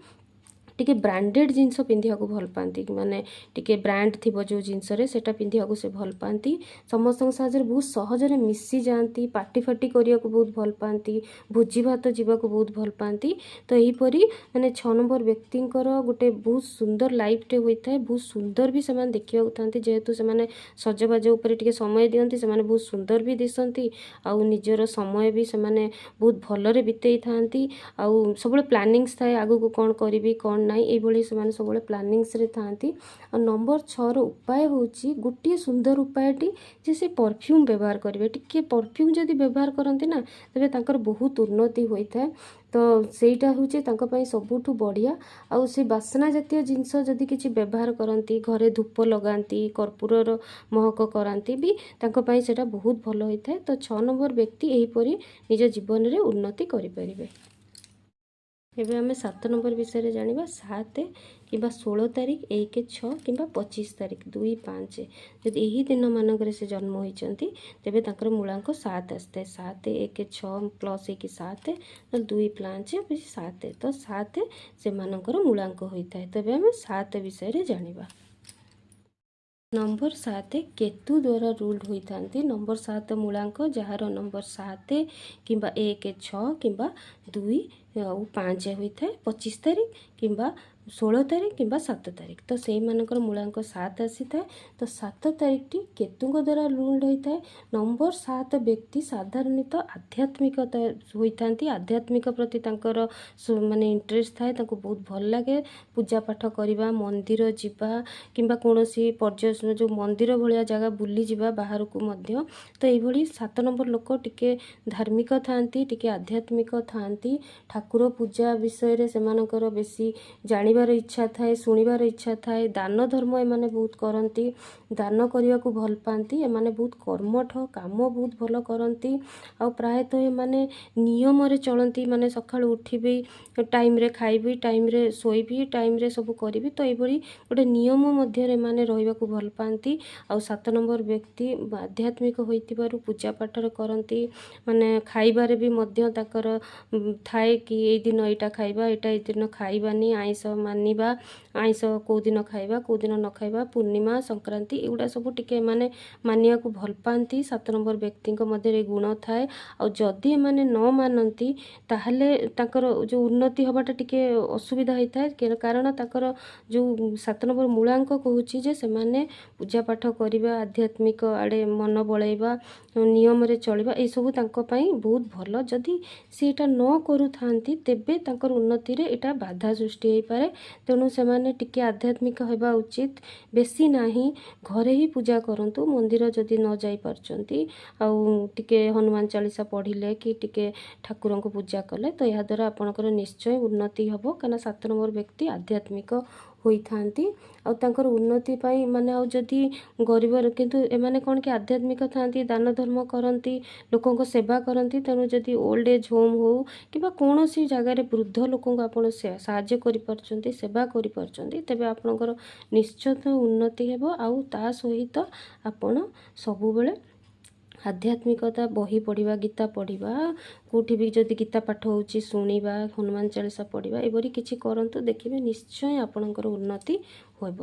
Speaker 1: ଟିକେ ବ୍ରାଣ୍ଡେଡ଼ ଜିନିଷ ପିନ୍ଧିବାକୁ ଭଲ ପାଆନ୍ତି, ମାନେ ଟିକେ ବ୍ରାଣ୍ଡ ଥିବ ଯେଉଁ ଜିନିଷରେ ସେଇଟା ପିନ୍ଧିବାକୁ ସେ ଭଲ ପାଆନ୍ତି। ସମସ୍ତଙ୍କ ସାହାଯ୍ୟରେ ବହୁତ ସହଜରେ ମିଶିଯାଆନ୍ତି, ପାର୍ଟି ଫାର୍ଟି କରିବାକୁ ବହୁତ ଭଲ ପାଆନ୍ତି, ଭୋଜି ଭାତ ଯିବାକୁ ବହୁତ ଭଲ ପାଆନ୍ତି। ତ ଏହିପରି ମାନେ 6 ନମ୍ବର ବ୍ୟକ୍ତିଙ୍କର ଗୋଟେ ବହୁତ ସୁନ୍ଦର ଲାଇଫ୍ଟେ ହୋଇଥାଏ। ବହୁତ ସୁନ୍ଦର ବି ସେମାନେ ଦେଖିବାକୁ ଥାନ୍ତି, ଯେହେତୁ ସେମାନେ ସଜବାଜ ଉପରେ ଟିକେ ସମୟ ଦିଅନ୍ତି, ସେମାନେ ବହୁତ ସୁନ୍ଦର ବି ଦିଶନ୍ତି, ଆଉ ନିଜର ସମୟ ବି ସେମାନେ ବହୁତ ଭଲରେ ବିତେଇଥାନ୍ତି। ଆଉ ସବୁବେଳେ ପ୍ଲାନିଂସ୍ ଥାଏ, ଆଗକୁ କ'ଣ କରିବି କ'ଣ ନାହିଁ, ଏଇଭଳି ସେମାନେ ସବୁବେଳେ ପ୍ଲାନିଂସରେ ଥାଆନ୍ତି। ଆଉ ନମ୍ବର 6ର ଉପାୟ ହେଉଛି ଗୋଟିଏ ସୁନ୍ଦର ଉପାୟଟି ଯେ ସେ ପରଫ୍ୟୁମ୍ ବ୍ୟବହାର କରିବେ। ଟିକିଏ ପରଫ୍ୟୁମ୍ ଯଦି ବ୍ୟବହାର କରନ୍ତି ନା, ତେବେ ତାଙ୍କର ବହୁତ ଉନ୍ନତି ହୋଇଥାଏ। ତ ସେଇଟା ହେଉଛି ତାଙ୍କ ପାଇଁ ସବୁଠୁ ବଢ଼ିଆ। ଆଉ ସେ ବାସ୍ନା ଜାତୀୟ ଜିନିଷ ଯଦି କିଛି ବ୍ୟବହାର କରନ୍ତି, ଘରେ ଧୂପ ଲଗାନ୍ତି, କର୍ପୂରର ମହକ କରାନ୍ତି ବି, ତାଙ୍କ ପାଇଁ ସେଇଟା ବହୁତ ଭଲ ହୋଇଥାଏ। ତ 6 ନମ୍ବର ବ୍ୟକ୍ତି ଏହିପରି ନିଜ ଜୀବନରେ ଉନ୍ନତି କରିପାରିବେ। ଏବେ ଆମେ 7 ନମ୍ବର ବିଷୟରେ ଜାଣିବା। 7 କିମ୍ବା 16 ତାରିଖ, 1 6 କିମ୍ବା 25 ତାରିଖ, 2 5, ଯଦି ଏହି ଦିନମାନଙ୍କରେ ସେ ଜନ୍ମ ହୋଇଛନ୍ତି, ତେବେ ତାଙ୍କର ମୂଳାଙ୍କ 7 ଆସିଥାଏ। 7 1 6 ପ୍ଲସ୍ ହେଇକି 7, 2 5 7, ତ 7 ସେମାନଙ୍କର ମୂଳାଙ୍କ ହୋଇଥାଏ। ତେବେ ଆମେ 7 ବିଷୟରେ ଜାଣିବା। ନମ୍ବର 7 କେତୁ ଦ୍ୱାରା ରୁଲ୍ଡ ହୋଇଥାନ୍ତି। ନମ୍ବର 7 ମୂଳାଙ୍କ, ଯାହାର ନମ୍ବର 7 କିମ୍ବା 1 6 କିମ୍ବା 2 ଆଉ 5 ହୋଇଥାଏ, 25 ତାରିଖ କିମ୍ବା 16 ତାରିଖ କିମ୍ବା 7 ତାରିଖ, ତ ସେଇମାନଙ୍କର ମୂଳାଙ୍କ 7 ଆସିଥାଏ। ତ 7 ତାରିଖଟି କେତୁଙ୍କ ଦ୍ୱାରା ରୁଲ୍ଡ ହୋଇଥାଏ। ନମ୍ବର 7 ବ୍ୟକ୍ତି ସାଧାରଣତଃ ଆଧ୍ୟାତ୍ମିକତା ହୋଇଥାନ୍ତି। ଆଧ୍ୟାତ୍ମିକ ପ୍ରତି ତାଙ୍କର ମାନେ ଇଣ୍ଟରେଷ୍ଟ ଥାଏ, ତାଙ୍କୁ ବହୁତ ଭଲ ଲାଗେ ପୂଜା ପାଠ କରିବା, ମନ୍ଦିର ଯିବା କିମ୍ବା କୌଣସି ପର୍ଯ୍ୟଟନ ଯେଉଁ ମନ୍ଦିର ଭଳିଆ ଜାଗା ବୁଲିଯିବା ବାହାରକୁ ମଧ୍ୟ। ତ ଏଇଭଳି 7 ନମ୍ବର ଲୋକ ଟିକେ ଧାର୍ମିକ ଥାଆନ୍ତି, ଟିକେ ଆଧ୍ୟାତ୍ମିକ ଥାଆନ୍ତି। ଠାକୁର ପୂଜା ବିଷୟରେ ସେମାନଙ୍କର ବେଶୀ ଜାଣିବାର ଇଚ୍ଛା ଥାଏ, ଶୁଣିବାର ଇଚ୍ଛା ଥାଏ। ଦାନ ଧର୍ମ ଏମାନେ ବହୁତ କରନ୍ତି, ଦାନ କରିବାକୁ ଭଲ ପାଆନ୍ତି। ଏମାନେ ବହୁତ କର୍ମଠ, କାମ ବହୁତ ଭଲ କରନ୍ତି। ଆଉ ପ୍ରାୟତଃ ଏମାନେ ନିୟମରେ ଚଳନ୍ତି, ମାନେ ସକାଳୁ ଉଠିବି, ଟାଇମ୍ରେ ଖାଇବି, ଟାଇମ୍ରେ ଶୋଇବି, ଟାଇମ୍ରେ ସବୁ କରିବି। ତ ଏଇଭଳି ଗୋଟେ ନିୟମ ମଧ୍ୟରେ ଏମାନେ ରହିବାକୁ ଭଲ ପାଆନ୍ତି। ଆଉ 7 ନମ୍ବର ବ୍ୟକ୍ତି ଆଧ୍ୟାତ୍ମିକ ହୋଇଥିବାରୁ ପୂଜା ପାଠରେ କରନ୍ତି, ମାନେ ଖାଇବାରେ ବି ମଧ୍ୟ ତାଙ୍କର ଥାଏ କି କି ଏଇ ଦିନ ଏଇଟା ଖାଇବା, ଏଇଟା ଏଇ ଦିନ ଖାଇବାନି, ଆଇଁଷ ମାନିବା, ଆଇଁଷ କେଉଁ ଦିନ ଖାଇବା, କେଉଁ ଦିନ ନ ଖାଇବା, ପୂର୍ଣ୍ଣିମା, ସଂକ୍ରାନ୍ତି, ଏଗୁଡ଼ା ସବୁ ଟିକେ ଏମାନେ ମାନିବାକୁ ଭଲ ପାଆନ୍ତି। 7 ନମ୍ବର ବ୍ୟକ୍ତିଙ୍କ ମଧ୍ୟରେ ଗୁଣ ଥାଏ। ଆଉ ଯଦି ଏମାନେ ନ ମାନନ୍ତି, ତାହେଲେ ତାଙ୍କର ଯେଉଁ ଉନ୍ନତି ହେବାଟା ଟିକେ ଅସୁବିଧା ହେଇଥାଏ, କାରଣ ତାଙ୍କର ଯେଉଁ 7 ନମ୍ବର ମୂଳାଙ୍କ କହୁଛି ଯେ ସେମାନେ ପୂଜା ପାଠ କରିବା, ଆଧ୍ୟାତ୍ମିକ ଆଡ଼େ ମନ ବଳେଇବା, ନିୟମରେ ଚଳିବା, ଏସବୁ ତାଙ୍କ ପାଇଁ ବହୁତ ଭଲ। ଯଦି ସେଇଟା ନ କରୁଥାନ୍ତି, ତେବେ ତାଙ୍କର ଉନ୍ନତିରେ ଏଇଟା ବାଧା ସୃଷ୍ଟି ହେଇପାରେ। ତେଣୁ ସେମାନେ ଟିକେ ଆଧ୍ୟାତ୍ମିକ ହେବା ଉଚିତ। ବେଶୀ ନାହିଁ, ଘରେ ହିଁ ପୂଜା କରନ୍ତୁ, ମନ୍ଦିର ଯଦି ନ ଯାଇପାରୁଛନ୍ତି। ଆଉ ଟିକେ ହନୁମାନ ଚାଳିଶା ପଢ଼ିଲେ କି ଟିକେ ଠାକୁରଙ୍କୁ ପୂଜା କଲେ, ତ ଏହାଦ୍ୱାରା ଆପଣଙ୍କର ନିଶ୍ଚୟ ଉନ୍ନତି ହେବ, କାହିଁକିନା 7 ନମ୍ବର ବ୍ୟକ୍ତି ଆଧ୍ୟାତ୍ମିକ ହୋଇଥାନ୍ତି। ଆଉ ତାଙ୍କର ଉନ୍ନତି ପାଇଁ ମାନେ ଆଉ ଯଦି ଗରିବ, କିନ୍ତୁ ଏମାନେ କ'ଣ କି ଆଧ୍ୟାତ୍ମିକ ଥାନ୍ତି, ଦାନ ଧର୍ମ କରନ୍ତି, ଲୋକଙ୍କ ସେବା କରନ୍ତି। ତେଣୁ ଯଦି ଓଲ୍ଡ ଏଜ୍ ହୋମ୍ ହେଉ କିମ୍ବା କୌଣସି ଜାଗାରେ ବୃଦ୍ଧ ଲୋକଙ୍କୁ ଆପଣ ସାହାଯ୍ୟ କରିପାରୁଛନ୍ତି, ସେବା କରିପାରୁଛନ୍ତି, ତେବେ ଆପଣଙ୍କର ନିଶ୍ଚିତ ଉନ୍ନତି ହେବ। ଆଉ ତା ସହିତ ଆପଣ ସବୁବେଳେ ଆଧ୍ୟାତ୍ମିକତା ବହି ପଢ଼ିବା, ଗୀତା ପଢ଼ିବା, କେଉଁଠି ବି ଯଦି ଗୀତା ପାଠ ହେଉଛି ଶୁଣିବା, ହନୁମାନ ଚାଳିଶା ପଢ଼ିବା, ଏପରି କିଛି କରନ୍ତୁ, ଦେଖିବେ ନିଶ୍ଚୟ ଆପଣଙ୍କର ଉନ୍ନତି ହେବ।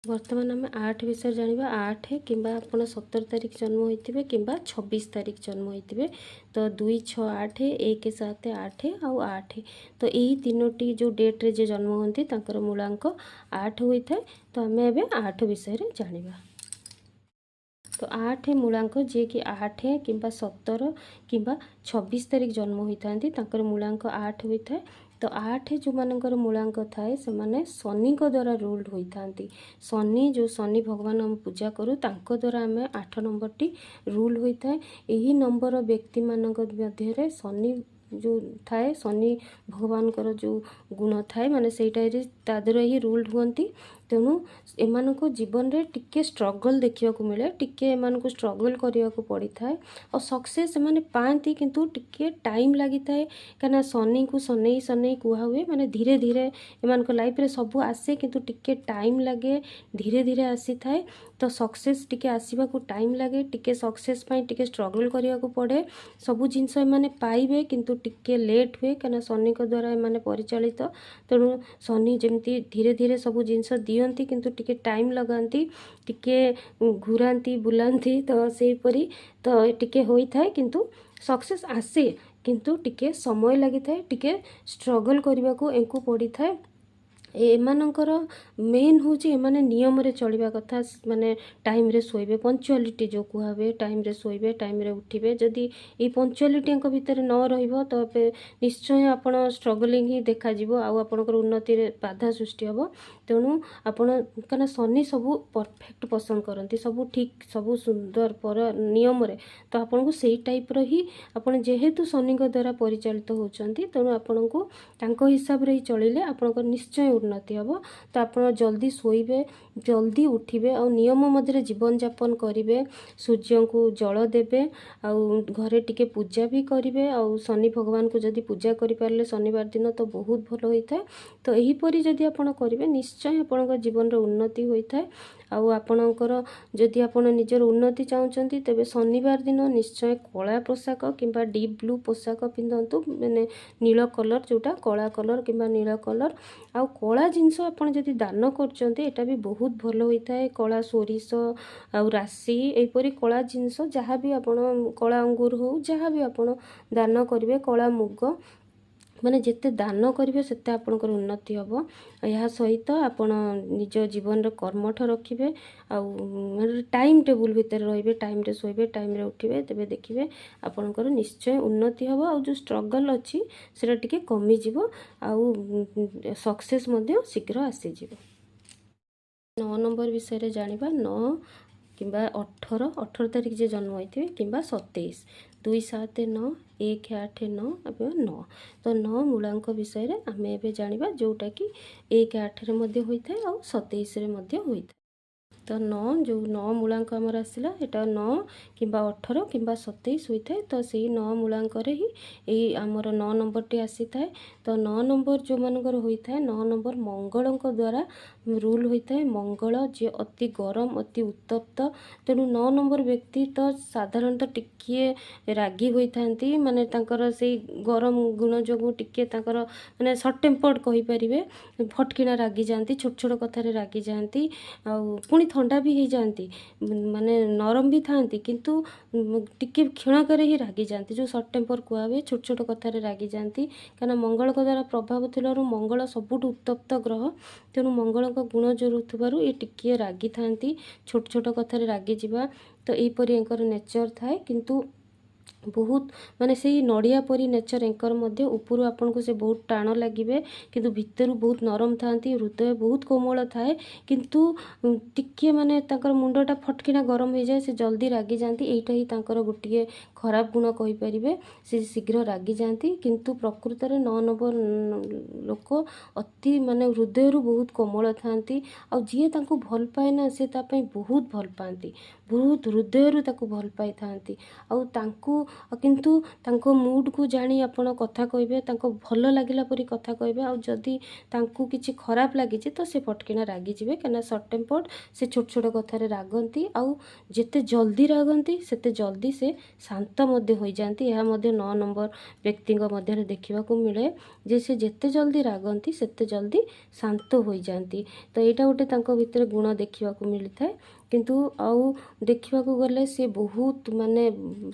Speaker 1: ବର୍ତ୍ତମାନ ଆମେ 8 ବିଷୟରେ ଜାଣିବା। 8 କିମ୍ବା ଆପଣ 17 ତାରିଖ ଜନ୍ମ ହୋଇଥିବେ କିମ୍ବା 26 ତାରିଖ ଜନ୍ମ ହୋଇଥିବେ, ତ 2 6 8, 1 7 8 ଆଉ 8, ତ ଏହି ତିନୋଟି ଯେଉଁ ଡେଟ୍ରେ ଯେ ଜନ୍ମ ହୁଅନ୍ତି, ତାଙ୍କର ମୂଳାଙ୍କ 8 ହୋଇଥାଏ। ତ ଆମେ ଏବେ 8 ବିଷୟରେ ଜାଣିବା। ତ 8 ମୂଳାଙ୍କ, ଯିଏକି 8 କିମ୍ବା 17 କିମ୍ବା 26 ତାରିଖ ଜନ୍ମ ହୋଇଥାନ୍ତି, ତାଙ୍କର ମୂଳାଙ୍କ 8 ହୋଇଥାଏ। ତ 8 ଯେଉଁମାନଙ୍କର ମୂଳାଙ୍କ ଥାଏ, ସେମାନେ ଶନିଙ୍କ ଦ୍ୱାରା ରୁଲ୍ଡ ହୋଇଥାନ୍ତି। ଶନି, ଯେଉଁ ଶନି ଭଗବାନ ଆମେ ପୂଜା କରୁ, ତାଙ୍କ ଦ୍ୱାରା ଆମେ 8 ନମ୍ବରଟି ରୁଲ୍ ହୋଇଥାଏ। ଏହି ନମ୍ବର ବ୍ୟକ୍ତିମାନଙ୍କ ମଧ୍ୟରେ ଶନି ଯେଉଁ ଥାଏ, ଶନି ଭଗବାନଙ୍କର ଯେଉଁ ଗୁଣ ଥାଏ, ମାନେ ସେଇଟାରେ ତା ଦ୍ୱାରା ହିଁ ରୁଲ୍ଡ ହୁଅନ୍ତି। ତେଣୁ ଏମାନଙ୍କ ଜୀବନରେ ଟିକେ ଷ୍ଟ୍ରଗଲ୍ ଦେଖିବାକୁ ମିଳେ, ଟିକେ ଏମାନଙ୍କୁ ଷ୍ଟ୍ରଗଲ୍ କରିବାକୁ ପଡ଼ିଥାଏ। ଆଉ ସକ୍ସେସ୍ ସେମାନେ ପାଆନ୍ତି, କିନ୍ତୁ ଟିକେ ଟାଇମ୍ ଲାଗିଥାଏ, କାହିଁକିନା ଶନିଙ୍କୁ ଶନେଇ ଶନେଇ କୁହା ହୁଏ। ମାନେ ଧୀରେ ଧୀରେ ଏମାନଙ୍କ ଲାଇଫ୍ରେ ସବୁ ଆସେ, କିନ୍ତୁ ଟିକେ ଟାଇମ୍ ଲାଗେ, ଧୀରେ ଧୀରେ ଆସିଥାଏ। ତ ସକ୍ସେସ୍ ଟିକେ ଆସିବାକୁ ଟାଇମ୍ ଲାଗେ, ଟିକେ ସକ୍ସେସ୍ ପାଇଁ ଟିକେ ଷ୍ଟ୍ରଗଲ୍ କରିବାକୁ ପଡ଼େ। ସବୁ ଜିନିଷ ଏମାନେ ପାଇବେ, କିନ୍ତୁ ଟିକେ ଲେଟ୍ ହୁଏ, କାହିଁକିନା ଶନିଙ୍କ ଦ୍ୱାରା ଏମାନେ ପରିଚାଳିତ। ତେଣୁ ଶନି ଯେମିତି ଧୀରେ ଧୀରେ ସବୁ ଜିନିଷ ଦିଅନ୍ତି, କିନ୍ତୁ ଟିକେ ଟାଇମ୍ ଲଗାନ୍ତି, ଟିକେ ଘୁରାନ୍ତି, ବୁଲାନ୍ତି, ତ ସେହିପରି ତ ଟିକେ ହୋଇଥାଏ। କିନ୍ତୁ ସକ୍ସେସ୍ ଆସେ, କିନ୍ତୁ ଟିକେ ସମୟ ଲାଗିଥାଏ, ଟିକେ ଷ୍ଟ୍ରଗଲ୍ କରିବାକୁ ଏଙ୍କୁ ପଡ଼ିଥାଏ। ଏମାନଙ୍କର ମେନ୍ ହେଉଛି ଏମାନେ ନିୟମରେ ଚଳିବା କଥା, ମାନେ ଟାଇମ୍ରେ ଶୋଇବେ, ପଞ୍ଚୁଆଲିଟି ଯେଉଁ କୁହାହୁଏ, ଟାଇମ୍ରେ ଶୋଇବେ, ଟାଇମ୍ରେ ଉଠିବେ। ଯଦି ଏଇ ପଞ୍ଚୁଆଲିଟି ଭିତରେ ନ ରହିବ, ତ ଏବେ ନିଶ୍ଚୟ ଆପଣ ଷ୍ଟ୍ରଗଲିଂ ହିଁ ଦେଖାଯିବ ଆଉ ଆପଣଙ୍କର ଉନ୍ନତିରେ ବାଧା ସୃଷ୍ଟି ହେବ। ତେଣୁ ଆପଣ, କାହିଁକିନା ଶନି ସବୁ ପରଫେକ୍ଟ ପସନ୍ଦ କରନ୍ତି, ସବୁ ଠିକ୍, ସବୁ ସୁନ୍ଦର ପର ନିୟମରେ, ତ ଆପଣଙ୍କୁ ସେଇ ଟାଇପ୍ର ହିଁ, ଆପଣ ଯେହେତୁ ଶନିଙ୍କ ଦ୍ୱାରା ପରିଚାଳିତ ହେଉଛନ୍ତି, ତେଣୁ ଆପଣଙ୍କୁ ତାଙ୍କ ହିସାବରେ ହିଁ ଚଳିଲେ ଆପଣଙ୍କର ନିଶ୍ଚୟ ଉନ୍ନତି ହେବ। ତ ଆପଣ ଜଲ୍ଦି ଶୋଇବେ, ଜଲ୍ଦି ଉଠିବେ ଆଉ ନିୟମ ମଧ୍ୟରେ ଜୀବନଯାପନ କରିବେ। ସୂର୍ଯ୍ୟଙ୍କୁ ଜଳ ଦେବେ ଆଉ ଘରେ ଟିକେ ପୂଜା ବି କରିବେ। ଆଉ ଶନି ଭଗବାନଙ୍କୁ ଯଦି ପୂଜା କରିପାରିଲେ ଶନିବାର ଦିନ, ତ ବହୁତ ଭଲ ହୋଇଥାଏ। ତ ଏହିପରି ଯଦି ଆପଣ କରିବେ, ନିଶ୍ଚୟ ଆପଣଙ୍କ ଜୀବନର ଉନ୍ନତି ହୋଇଥାଏ। ଆଉ ଆପଣଙ୍କର ଯଦି ଆପଣ ନିଜର ଉନ୍ନତି ଚାହୁଁଛନ୍ତି, ତେବେ ଶନିବାର ଦିନ ନିଶ୍ଚୟ କଳା ପୋଷାକ କିମ୍ବା ଡିପ୍ ବ୍ଲୁ ପୋଷାକ ପିନ୍ଧନ୍ତୁ, ମାନେ ନୀଳ କଲର୍ ଯେଉଁଟା, କଳା କଲର୍ କିମ୍ବା ନୀଳ କଲର୍। ଆଉ କଳା ଜିନିଷ ଆପଣ ଯଦି ଦାନ କରୁଛନ୍ତି, ଏଇଟା ବି ବହୁତ ଭଲ ହୋଇଥାଏ। କଳା ସୋରିଷ ଆଉ ରାଶି, ଏହିପରି କଳା ଜିନିଷ ଯାହା ବି ଆପଣ, କଳା ଅଙ୍ଗୁର ହେଉ, ଯାହା ବି ଆପଣ ଦାନ କରିବେ, କଳା ମୁଗ, ମାନେ ଯେତେ ଦାନ କରିବେ ସେତେ ଆପଣଙ୍କର ଉନ୍ନତି ହେବ। ଏହା ସହିତ ଆପଣ ନିଜ ଜୀବନର କର୍ମଠ ରଖିବେ ଆଉ ଟାଇମ୍ ଟେବୁଲ୍ ଭିତରେ ରହିବେ, ଟାଇମ୍ରେ ଶୋଇବେ, ଟାଇମ୍ରେ ଉଠିବେ, ତେବେ ଦେଖିବେ ଆପଣଙ୍କର ନିଶ୍ଚୟ ଉନ୍ନତି ହେବ। ଆଉ ଯେଉଁ ଷ୍ଟ୍ରଗଲ୍ ଅଛି, ସେଇଟା ଟିକେ କମିଯିବ ଆଉ ସକ୍ସେସ୍ ମଧ୍ୟ ଶୀଘ୍ର ଆସିଯିବ। 9 ନମ୍ବର ବିଷୟରେ ଜାଣିବା। 9 କିମ୍ବା 18, 18 ତାରିଖ ଯିଏ ଜନ୍ମ ହୋଇଥିବେ କିମ୍ବା 27, 2 7 9, 1 8 9 ଏବଂ 9, ତ 9 ମୂଳାଙ୍କ ବିଷୟରେ ଆମେ ଏବେ ଜାଣିବା, ଯେଉଁଟାକି 1 8ରେ ମଧ୍ୟ ହୋଇଥାଏ ଆଉ 27ରେ ମଧ୍ୟ ହୋଇଥାଏ। ତ ତ 9, ଯେଉଁ 9 ମୂଳାଙ୍କ ଆମର ଆସିଲା, ଏଇଟା 9 କିମ୍ବା 18 କିମ୍ବା 27 ହୋଇଥାଏ। ତ ସେଇ 9 ମୂଳାଙ୍କରେ ହିଁ ଏଇ ଆମର 9 ନମ୍ବରଟି ଆସିଥାଏ। ତ 9 ନମ୍ବର ଯେଉଁମାନଙ୍କର ହୋଇଥାଏ, 9 ନମ୍ବର ମଙ୍ଗଳଙ୍କ ଦ୍ୱାରା ରୁଲ୍ ହୋଇଥାଏ। ମଙ୍ଗଳ ଯିଏ ଅତି ଗରମ, ଅତି ଉତ୍ତପ୍ତ। ତେଣୁ 9 ନମ୍ବର ବ୍ୟକ୍ତି ତ ସାଧାରଣତଃ ଟିକିଏ ରାଗି ହୋଇଥାନ୍ତି, ମାନେ ତାଙ୍କର ସେଇ ଗରମ ଗୁଣ ଯୋଗୁଁ ଟିକିଏ ତାଙ୍କର ମାନେ ସର୍ଟ ଟେମ୍ପର୍ଡ଼ କହିପାରିବେ। ଫଟକିନା ରାଗିଯାଆନ୍ତି, ଛୋଟ ଛୋଟ କଥାରେ ରାଗିଯାଆନ୍ତି, ଆଉ ପୁଣି ଥଣ୍ଡା ବି ହେଇଯାଆନ୍ତି, ମାନେ ନରମ ବି ଥାଆନ୍ତି, କିନ୍ତୁ ଟିକେ କ୍ଷଣକରେ ହିଁ ରାଗିଯାଆନ୍ତି। ଯେଉଁ ସର୍ଟ ଟେମ୍ପର କୁହା ହୁଏ, ଛୋଟ ଛୋଟ କଥାରେ ରାଗିଯାଆନ୍ତି, କାହିଁକିନା ମଙ୍ଗଳଙ୍କ ଦ୍ୱାରା ପ୍ରଭାବ ଥିବାରୁ। ମଙ୍ଗଳ ସବୁଠୁ ଉତ୍ତପ୍ତ ଗ୍ରହ, ତେଣୁ ମଙ୍ଗଳଙ୍କ ଗୁଣ ଥିବାରୁ ଏ ଟିକିଏ ରାଗିଥାନ୍ତି, ଛୋଟ ଛୋଟ କଥାରେ ରାଗିଯିବା। ତ ଏହିପରି ୟାଙ୍କର ନେଚର୍ ଥାଏ। କିନ୍ତୁ ବହୁତ ମାନେ ସେଇ ନଡ଼ିଆ ପରି ନେଚର୍ ଏଙ୍କର ମଧ୍ୟ। ଉପରୁ ଆପଣଙ୍କୁ ସେ ବହୁତ ଟାଣ ଲାଗିବେ, କିନ୍ତୁ ଭିତରୁ ବହୁତ ନରମ ଥାଆନ୍ତି। ହୃଦୟ ବହୁତ କୋମଳ ଥାଏ, କିନ୍ତୁ ଟିକିଏ ମାନେ ତାଙ୍କର ମୁଣ୍ଡଟା ଫଟକିନା ଗରମ ହେଇଯାଏ, ସେ ଜଲ୍ଦି ରାଗିଯାଆନ୍ତି। ଏଇଟା ହିଁ ତାଙ୍କର ଗୋଟିଏ ଖରାପ ଗୁଣ କହିପାରିବେ, ସେ ଶୀଘ୍ର ରାଗିଯାଆନ୍ତି। କିନ୍ତୁ ପ୍ରକୃତରେ 9 ନମ୍ବର ଲୋକ ଅତି ମାନେ ହୃଦୟରୁ ବହୁତ କୋମଳ ଥାଆନ୍ତି। ଆଉ ଯିଏ ତାଙ୍କୁ ଭଲ ପାଏ ନା, ସେ ତା ପାଇଁ ବହୁତ ଭଲ ପାଆନ୍ତି, ବହୁତ ହୃଦୟରୁ ତାକୁ ଭଲ ପାଇଥାନ୍ତି। ଆଉ ତାଙ୍କୁ କିନ୍ତୁ ତାଙ୍କ ମୁଡ଼୍କୁ ଜାଣି ଆପଣ କଥା କହିବେ, ତାଙ୍କ ଭଲ ଲାଗିଲା ପରି କଥା କହିବେ। ଆଉ ଯଦି ତାଙ୍କୁ କିଛି ଖରାପ ଲାଗିଛି, ତ ସେ ଫଟକିନା ରାଗିଯିବେ, କାହିଁକିନା ସର୍ଟ ଟେମ୍ପର୍ଡ଼, ସେ ଛୋଟ ଛୋଟ କଥାରେ ରାଗନ୍ତି। ଆଉ ଯେତେ ଜଲ୍ଦି ରାଗନ୍ତି, ସେତେ ଜଲ୍ଦି ସେ ଶାନ୍ତ ମଧ୍ୟ ହୋଇଯାଆନ୍ତି। ଏହା ମଧ୍ୟ 9 ନମ୍ବର ବ୍ୟକ୍ତିଙ୍କ ମଧ୍ୟରେ ଦେଖିବାକୁ ମିଳେ ଯେ ସେ ଯେତେ ଜଲ୍ଦି ରାଗନ୍ତି, ସେତେ ଜଲ୍ଦି ଶାନ୍ତ ହୋଇଯାଆନ୍ତି। ତ ଏଇଟା ଗୋଟେ ତାଙ୍କ ଭିତରେ ଗୁଣ ଦେଖିବାକୁ ମିଳିଥାଏ। କିନ୍ତୁ ଆଉ ଦେଖିବାକୁ ଗଲେ ସେ ବହୁତ ମାନେ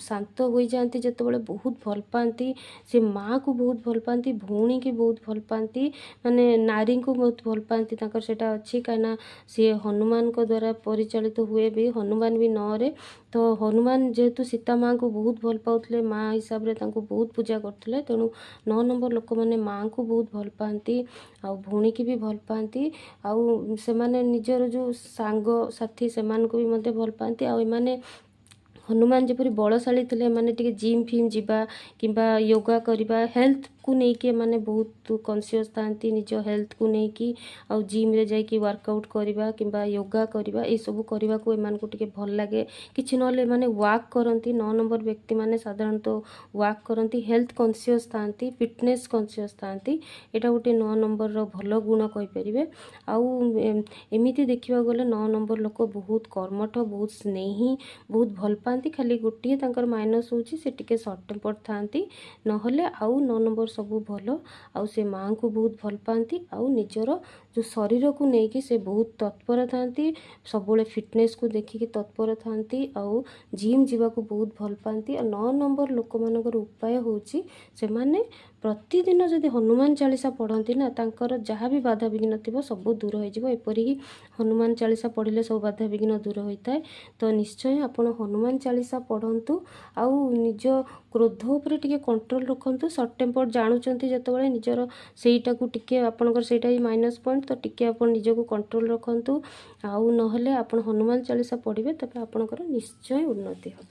Speaker 1: ଶାନ୍ତ ହୋଇଯାଆନ୍ତି ଯେତେବେଳେ, ବହୁତ ଭଲ ପାଆନ୍ତି। ସେ ମାଆକୁ ବହୁତ ଭଲ ପାଆନ୍ତି, ଭଉଣୀକି ବହୁତ ଭଲ ପାଆନ୍ତି, ମାନେ ନାରୀଙ୍କୁ ବହୁତ ଭଲ ପାଆନ୍ତି। ତାଙ୍କର ସେଇଟା ଅଛି, କାହିଁକିନା ସିଏ ହନୁମାନଙ୍କ ଦ୍ୱାରା ପରିଚାଳିତ ହୁଏ ବି, ହନୁମାନ ବି 9ରେ। ତ ହନୁମାନ ଯେହେତୁ ସୀତା ମାଆଙ୍କୁ ବହୁତ ଭଲ ପାଉଥିଲେ, ମା ହିସାବରେ ତାଙ୍କୁ ବହୁତ ପୂଜା କରୁଥିଲେ, ତେଣୁ 9 ନମ୍ବର ଲୋକମାନେ ମାଆଙ୍କୁ ବହୁତ ଭଲ ପାଆନ୍ତି ଆଉ ଭଉଣୀକି ବି ଭଲ ପାଆନ୍ତି। ଆଉ ସେମାନେ ନିଜର ଯେଉଁ ସାଙ୍ଗସାଥି, ସେମାନଙ୍କୁ ବି ମଧ୍ୟ ଭଲ ପାଆନ୍ତି। ଆଉ ଏମାନେ ହନୁମାନ ଯେପରି ବଳଶାଳୀ ଥିଲେ, ଏମାନେ ଟିକେ ଜିମ୍ ଫିମ୍ ଯିବା କିମ୍ବା ୟୋଗା କରିବା, ହେଲ୍ଥକୁ ନେଇକି ଏମାନେ ବହୁତ କନସିୟସ୍ ଥାଆନ୍ତି, ନିଜ ହେଲ୍ଥକୁ ନେଇକି। ଆଉ ଜିମ୍ରେ ଯାଇକି ୱାର୍କଆଉଟ୍ କରିବା କିମ୍ବା ୟୋଗା କରିବା, ଏସବୁ କରିବାକୁ ଏମାନଙ୍କୁ ଟିକେ ଭଲ ଲାଗେ। କିଛି ନହେଲେ ଏମାନେ ୱାକ୍ କରନ୍ତି। 9 ନମ୍ବର ବ୍ୟକ୍ତିମାନେ ସାଧାରଣତଃ ୱାକ୍ କରନ୍ତି, ହେଲ୍ଥ କନସିୟସ୍ ଥାଆନ୍ତି, ଫିଟନେସ୍ କନସିୟସ୍ ଥାଆନ୍ତି। ଏଇଟା ଗୋଟେ 9 ନମ୍ବରର ଭଲ ଗୁଣ କହିପାରିବେ। ଆଉ ଏମିତି ଦେଖିବାକୁ ଗଲେ 9 ନମ୍ବର ଲୋକ ବହୁତ କର୍ମଠ, ବହୁତ ସ୍ନେହୀ, ବହୁତ ଭଲ ପାଆନ୍ତି। ଖାଲି ଗୋଟିଏ ତାଙ୍କର ମାଇନସ୍ ହେଉଛି, ସେ ଟିକେ ସର୍ଟ ଟେମ୍ପର୍ ଥାଆନ୍ତି, ନହେଲେ ଆଉ 9 ନମ୍ବର ସବୁ ଭଲ। ଆଉ ସେ ମାଆଙ୍କୁ ବହୁତ ଭଲ ପାଆନ୍ତି, ଆଉ ନିଜର ଯେଉଁ ଶରୀରକୁ ନେଇକି ସେ ବହୁତ ତତ୍ପର ଥାଆନ୍ତି, ସବୁବେଳେ ଫିଟନେସ୍କୁ ଦେଖିକି ତତ୍ପର ଥାଆନ୍ତି, ଆଉ ଜିମ୍ ଯିବାକୁ ବହୁତ ଭଲ ପାଆନ୍ତି। ଆଉ 9 ନମ୍ବର ଲୋକମାନଙ୍କର ଉପାୟ ହେଉଛି, ସେମାନେ ପ୍ରତିଦିନ ଯଦି ହନୁମାନ ଚାଳିଶା ପଢ଼ନ୍ତି ନା, ତାଙ୍କର ଯାହା ବି ବାଧାବିଘ୍ନ ଥିବ ସବୁ ଦୂର ହୋଇଯିବ। ଏପରିକି ହନୁମାନ ଚାଳିଶା ପଢ଼ିଲେ ସବୁ ବାଧାବିଘ୍ନ ଦୂର ହୋଇଥାଏ। ତ ନିଶ୍ଚୟ ଆପଣ ହନୁମାନ ଚାଳିଶା ପଢ଼ନ୍ତୁ ଆଉ ନିଜ କ୍ରୋଧ ଉପରେ ଟିକେ କଣ୍ଟ୍ରୋଲ ରଖନ୍ତୁ। ସର୍ଟ ଟେମ୍ପର୍ ଜାଣୁଛନ୍ତି ଯେତେବେଳେ, ନିଜର ସେଇଟାକୁ ଟିକେ, ଆପଣଙ୍କର ସେଇଟା ହିଁ ମାଇନସ୍ ପଏଣ୍ଟ, ତ ଟିକେ ଆପଣ ନିଜକୁ କଣ୍ଟ୍ରୋଲ ରଖନ୍ତୁ। ଆଉ ନହେଲେ ଆପଣ ହନୁମାନ ଚାଳିଶା ପଢ଼ିବେ, ତେବେ ଆପଣଙ୍କର ନିଶ୍ଚୟ ଉନ୍ନତି ହେବ।